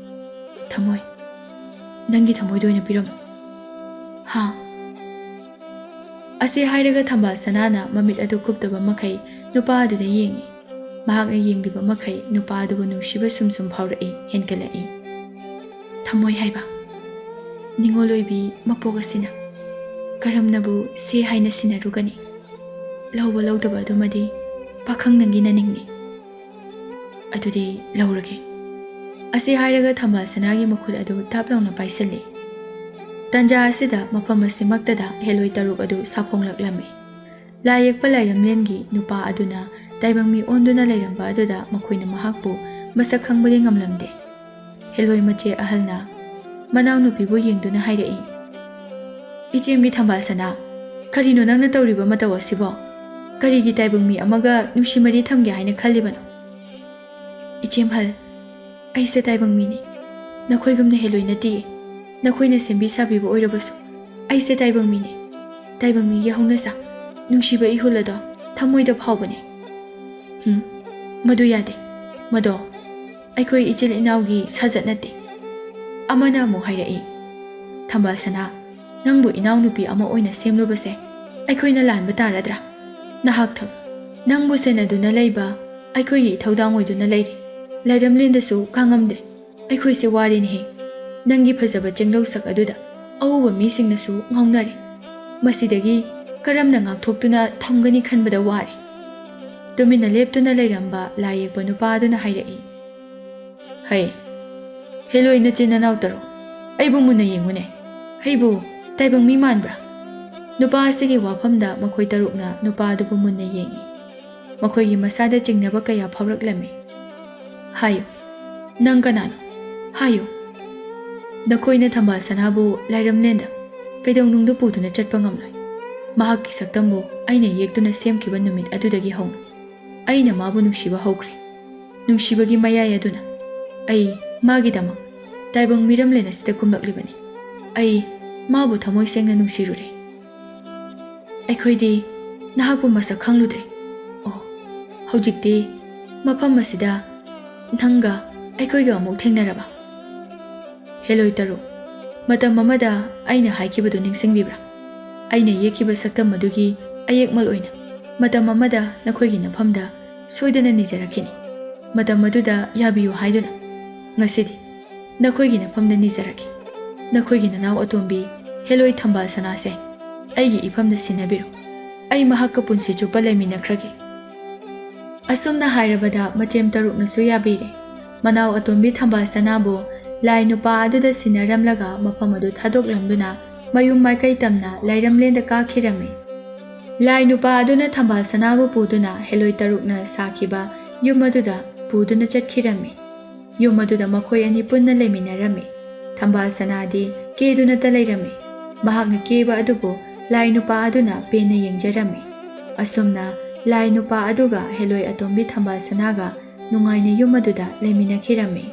"ꯊꯃꯣꯏ, ꯅꯪꯒꯤ ꯊꯃꯣꯏꯗ ꯑꯣꯏꯅ ꯄꯤꯔꯝꯃꯣ꯫" "ꯍꯥ?" ꯑꯁꯤ ꯍꯥꯏꯔꯒ ꯊꯝꯕꯥꯜ ꯁꯅꯥꯅ ꯃꯃꯤꯠ ꯑꯗꯨ ꯀꯨꯞꯇꯕ ꯃꯈꯩ ꯅꯨꯄꯥ ꯑꯗꯨꯗ ꯌꯦꯡꯏ꯫ ꯃꯍꯥꯛꯅ ꯌꯦꯡꯂꯤꯕ ꯃꯈꯩ ꯅꯨꯄꯥ ꯑꯗꯨꯕꯨ ꯅꯨꯡꯁꯤꯕ ꯁꯨꯝ ꯁꯨꯝ ꯐꯥꯎꯔꯛꯏ, ꯍꯦꯟꯒꯠꯂꯛꯏ꯫ "ꯊꯃꯣꯏ ꯍꯥꯏꯕ, ꯅꯤꯡꯉꯣꯜ ꯑꯣꯏꯕꯤ ꯃꯄꯣꯛ ꯑꯁꯤꯅ ꯀꯔꯝꯅꯕꯨ ꯁꯦ ꯍꯥꯏꯅ ꯁꯤꯟꯅꯔꯨꯒꯅꯤ? ꯂꯧꯕ ꯂꯧꯗꯕ ꯑꯗꯨꯃꯗꯤ ꯄꯥꯈꯪ ꯅꯪꯒꯤ ꯅꯅꯤꯡꯅꯤ꯫ ꯑꯗꯨꯗꯤ ꯂꯧꯔꯒꯦ꯫" ꯑꯁꯤ ꯍꯥꯏꯔꯒ ꯊꯝꯕꯥꯜ ꯁꯅꯥꯒꯤ ꯃꯈꯨꯠ ꯑꯗꯨ ꯇꯥꯞ ꯂꯥꯎꯅ ꯄꯥꯏꯁꯤꯜꯂꯤ꯫ ꯇꯟꯖꯥ ꯑꯁꯤꯗ ꯃꯐꯝ ꯑꯁꯤꯃꯛꯇꯗ ꯍꯦꯂꯣꯏ ꯇꯔꯨꯛ ꯑꯗꯨ ꯁꯥꯐꯣꯡꯂꯛꯂꯝꯃꯤ꯫ ꯂꯥꯏ ꯌꯦꯛꯄ ꯂꯥꯏꯔꯝꯂꯦꯟꯒꯤ ꯅꯨꯄꯥ ꯑꯗꯨꯅ ꯇꯥꯏꯕꯪ ꯃꯤ ꯑꯣꯟꯗꯨꯅ ꯂꯩꯔꯝꯕ ꯑꯗꯨꯗ ꯃꯈꯣꯏꯅ ꯃꯍꯥꯛꯄꯨ ꯃꯁꯛ ꯈꯪꯕꯗꯤ ꯉꯝꯂꯝꯗꯦ꯫ ꯍꯦꯂꯣꯏ ꯃꯆꯦ ꯑꯍꯜꯅ ꯃꯅꯥꯎꯅꯨꯄꯤꯕꯨ ꯌꯦꯡꯗꯨꯅ ꯍꯥꯏꯔꯛꯏ, ꯏꯆꯦꯝꯒꯤ ꯊꯝꯕꯥꯜ ꯁꯅꯥ, ꯀꯔꯤꯅꯣ ꯅꯪꯅ ꯇꯧꯔꯤꯕ ꯃꯇꯧ ꯑꯁꯤꯕꯣ? ꯀꯔꯤꯒꯤ ꯇꯥꯏꯕꯪ ꯃꯤ ꯑꯃꯒ ꯅꯨꯡꯁꯤ ꯃꯔꯤ ꯊꯝꯒꯦ ꯍꯥꯏꯅ ꯈꯜꯂꯤꯕꯅꯣ? ꯏꯆꯦꯝꯍꯜ, ꯑꯩꯁꯦ ꯇꯥꯏꯕꯪ ꯃꯤꯅꯤ꯫ ꯅꯈꯣꯏꯒꯨꯝꯅ ꯍꯦꯂꯣꯏ ꯅꯠꯇꯤꯌꯦ꯫ ꯅꯈꯣꯏꯅ ꯁꯦꯝꯕꯤ ꯁꯥꯕꯤꯕ ꯑꯣꯏꯔꯕꯁꯨ, ꯑꯩꯁꯦ ꯇꯥꯏꯕꯪ ꯃꯤꯅꯤ꯫ ꯇꯥꯏꯕꯪ ꯃꯤꯒꯤ ꯍꯧꯅꯁꯥ, ꯅꯨꯡꯁꯤꯕ ꯏꯍꯨꯜ ꯑꯗꯣ ꯊꯃꯣꯏꯗ ꯐꯥꯎꯕꯅꯤ꯫ ꯍꯨꯝ, ꯃꯗꯨ ꯌꯥꯗꯦ꯫ ꯃꯗꯣ ꯑꯩꯈꯣꯏ ꯏꯆꯤꯜ ꯏꯅꯥꯎꯒꯤ ꯁꯥꯖꯠ ꯅꯠꯇꯦ꯫ ꯑꯃꯅ ꯑꯃꯨꯛ ꯍꯥꯏꯔꯛꯏ, ꯊꯝꯕꯥꯜ ꯁꯅꯥ, ꯅꯪꯕꯨ ꯏꯅꯥꯎꯅꯨꯄꯤ ꯑꯃ ꯑꯣꯏꯅ ꯁꯦꯝꯂꯨꯕꯁꯦ ꯑꯩꯈꯣꯏꯅ ꯂꯥꯟꯕ ꯇꯥꯔꯗ꯭ꯔꯥ? ꯅꯍꯥꯛꯊꯛ ꯅꯪꯕꯨ ꯁꯦꯟꯅꯗꯨꯅ ꯂꯩꯕ ꯑꯩꯈꯣꯏꯒꯤ ꯏꯊꯧꯗꯥꯡ ꯑꯣꯏꯗꯨꯅ ꯂꯩꯔꯤ꯫ ꯂꯥꯏꯔꯝꯂꯦꯟꯗꯁꯨ ꯈꯥꯡꯉꯝꯗ꯭ꯔꯦ꯫ ꯑꯩꯈꯣꯏꯁꯦ ꯋꯥꯔꯦꯅꯦꯍꯦ꯫ ꯅꯪꯒꯤ ꯐꯖꯕ ꯆꯦꯡꯂꯧ ꯁꯛ ꯑꯗꯨꯗ ꯑꯎꯕ ꯃꯤꯁꯤꯡꯅꯁꯨ ꯉꯥꯎꯅꯔꯦ꯫ ꯃꯁꯤꯗꯒꯤ ꯀꯔꯝꯅ ꯉꯥꯛꯊꯣꯛꯇꯨꯅ ꯊꯝꯒꯅꯤ ꯈꯟꯕꯗ ꯋꯥꯔꯦ꯫ ꯇꯨꯃꯤꯟꯅ ꯂꯦꯞꯇꯨꯅ ꯂꯩꯔꯝꯕ ꯂꯥꯏ ꯌꯦꯛꯄ ꯅꯨꯄꯥ ꯑꯗꯨꯅ ꯍꯥꯏꯔꯛꯏ, ꯍꯩ, ꯍꯦꯂꯣꯏ ꯅꯆꯤꯟ ꯅꯅꯥꯎ ꯇꯔꯨꯛ, ꯑꯩꯕꯨ ꯃꯨꯟꯅ ꯌꯦꯡꯉꯨꯅꯦ꯫ ꯑꯩꯕꯨ ꯇꯥꯏꯕꯪ ꯃꯤ ꯃꯥꯟꯕ꯭ꯔꯥ? ꯅꯨꯄꯥ ꯑꯁꯤꯒꯤ ꯋꯥꯐꯝꯗ ꯃꯈꯣꯏ ꯇꯔꯨꯛꯅ ꯅꯨꯄꯥ ꯑꯗꯨꯕꯨ ꯃꯨꯟꯅ ꯌꯦꯡꯉꯤ꯫ ꯃꯈꯣꯏꯒꯤ ꯃꯁꯥꯗ ꯆꯤꯡꯅꯕ ꯀꯌꯥ ꯐꯥꯎꯔꯛꯂꯝꯃꯤ꯫ ꯍꯥꯏꯌꯨ, ꯅꯪ ꯀꯅꯥꯅꯣ? ꯍꯥꯏꯌꯨ꯫ ꯅꯈꯣꯏꯅ ꯊꯝꯕꯥꯜ ꯁꯅꯥꯕꯨ ꯂꯥꯏꯔꯝꯂꯦꯟꯗ ꯀꯩꯗꯧꯅꯨꯡꯗ ꯄꯨꯗꯨꯅ ꯆꯠꯄ ꯉꯝꯂꯣꯏ꯫ ꯃꯍꯥꯛꯀꯤ ꯁꯛꯇꯝꯕꯨ ꯑꯩꯅ ꯌꯦꯛꯇꯨꯅ ꯁꯦꯝꯈꯤꯕ ꯅꯨꯃꯤꯠ ꯑꯗꯨꯗꯒꯤ ꯍꯧꯅ ꯑꯩꯅ ꯃꯥꯕꯨ ꯅꯨꯡꯁꯤꯕ ꯍꯧꯈ꯭ꯔꯦ꯫ ꯅꯨꯡꯁꯤꯕꯒꯤ ꯃꯌꯥꯏ ꯑꯗꯨꯅ ꯑꯩ ꯃꯥꯒꯤꯗꯃꯛ ꯇꯥꯏꯕꯪ ꯃꯤꯔꯝꯂꯦꯟ ꯑꯁꯤꯗ ꯀꯨꯝꯂꯛꯂꯤꯕꯅꯤ꯫ ꯑꯩ ꯃꯥꯕꯨ ꯊꯃꯣꯏ ꯁꯦꯡꯅ ꯅꯨꯡꯁꯤꯔꯨꯔꯦ꯫ ꯑꯩꯈꯣꯏꯗꯤ ꯅꯍꯥꯛꯄꯨ ꯃꯁꯛ ꯈꯪꯂꯨꯗ꯭ꯔꯦ꯫ ꯑꯣ, ꯍꯧꯖꯤꯛꯇꯤ ꯃꯐꯝ ꯑꯁꯤꯗ ꯅꯪꯒ ꯑꯩꯈꯣꯏꯒ ꯑꯃꯨꯛ ꯊꯦꯡꯅꯔꯕ? ꯍꯦꯂꯣꯏ ꯇꯔꯨꯛ, ꯃꯇꯝ ꯑꯃꯗ ꯑꯩꯅ ꯍꯥꯏꯈꯤꯕꯗꯨ ꯅꯤꯡꯁꯤꯡꯕꯤꯕ꯭ꯔꯥ? ꯑꯩꯅ ꯌꯦꯛꯈꯤꯕ ꯁꯛꯇꯝ ꯑꯗꯨꯒꯤ ꯑꯌꯦꯛꯃꯜ ꯑꯣꯏꯅ ꯃꯇꯝ ꯑꯃꯗ ꯅꯈꯣꯏꯒꯤ ꯅꯐꯝꯗ ꯁꯣꯏꯗꯅ ꯅꯤꯖꯔꯛꯈꯤꯅꯤ꯫ ꯃꯇꯝ ꯑꯗꯨꯗ ꯌꯥꯕꯤꯌꯨ ꯍꯥꯏꯗꯨꯅ ꯉꯁꯤꯗꯤ ꯅꯈꯣꯏꯒꯤ ꯅꯐꯝꯗ ꯅꯤꯖꯔꯛꯈꯤ꯫ ꯅꯈꯣꯏꯒꯤ ꯅꯅꯥꯎ ꯑꯇꯣꯝꯕꯤ ꯍꯦꯂꯣꯏ ꯊꯝꯕꯥꯜ ꯁꯅꯥꯁꯦ ꯑꯩꯒꯤ ꯏꯐꯝꯗ ꯁꯤꯟꯅꯕꯤꯔꯣ꯫ ꯑꯩ ꯃꯍꯥꯛꯀ ꯄꯨꯟꯁꯤ ꯆꯨꯞꯄ ꯂꯩꯃꯤꯟꯅꯈ꯭ꯔꯒꯦ꯫ ꯑꯁꯨꯝꯅ ꯍꯥꯏꯔꯕꯗ ꯃꯆꯦꯝ ꯇꯔꯨꯛꯅꯁꯨ ꯌꯥꯕꯤꯔꯦ꯫ ꯃꯅꯥꯎ ꯑꯇꯣꯝꯕꯤ ꯊꯝꯕꯥꯜ ꯁꯅꯥꯕꯨ ꯂꯥꯏ ꯅꯨꯄꯥ ꯑꯗꯨꯗ ꯁꯤꯟꯅꯔꯝꯂꯒ ꯃꯐꯝ ꯑꯗꯨ ꯊꯥꯗꯣꯛꯂꯝꯗꯨꯅ ꯃꯌꯨꯝ ꯃꯥꯏꯀꯩ ꯇꯝꯅ ꯂꯥꯏꯔꯝꯂꯦꯟꯗ ꯀꯥꯈꯤꯔꯝꯃꯤ꯫ ꯂꯥꯏ ꯅꯨꯄꯥ ꯑꯗꯨꯅ ꯊꯝꯕꯥꯜ ꯁꯅꯥꯕꯨ ꯄꯨꯗꯨꯅ ꯍꯦꯂꯣꯏ ꯇꯔꯨꯛꯅ ꯁꯥꯈꯤꯕ ꯌꯨꯝ ꯑꯗꯨꯗ ꯄꯨꯗꯨꯅ ꯆꯠꯈꯤꯔꯝꯃꯤ꯫ ꯌꯨꯝ ꯑꯗꯨꯗ ꯃꯈꯣꯏ ꯑꯅꯤ ꯄꯨꯟꯅ ꯂꯩꯃꯤꯟꯅꯔꯝꯃꯤ꯫ ꯊꯝꯕꯥꯜ ꯁꯅꯥꯗꯤ ꯀꯦꯗꯨꯅꯇ ꯂꯩꯔꯝꯃꯤ꯫ ꯃꯍꯥꯛꯅ ꯀꯦꯕ ꯑꯗꯨꯕꯨ ꯂꯥꯏ ꯅꯨꯄꯥ ꯑꯗꯨꯅ ꯄꯦꯟꯅ ꯌꯦꯡꯖꯔꯝꯃꯤ꯫ ꯑꯁꯨꯝꯅ ꯂꯥꯏ ꯅꯨꯄꯥ ꯑꯗꯨꯒ ꯍꯦꯂꯣꯏ ꯑꯇꯣꯝꯕꯤ ꯊꯝꯕꯥꯜ ꯁꯅꯥꯒ ꯅꯨꯡꯉꯥꯏꯅ ꯌꯨꯝ ꯑꯗꯨꯗ ꯂꯩꯃꯤꯟꯅꯈꯤꯔꯝꯃꯤ꯫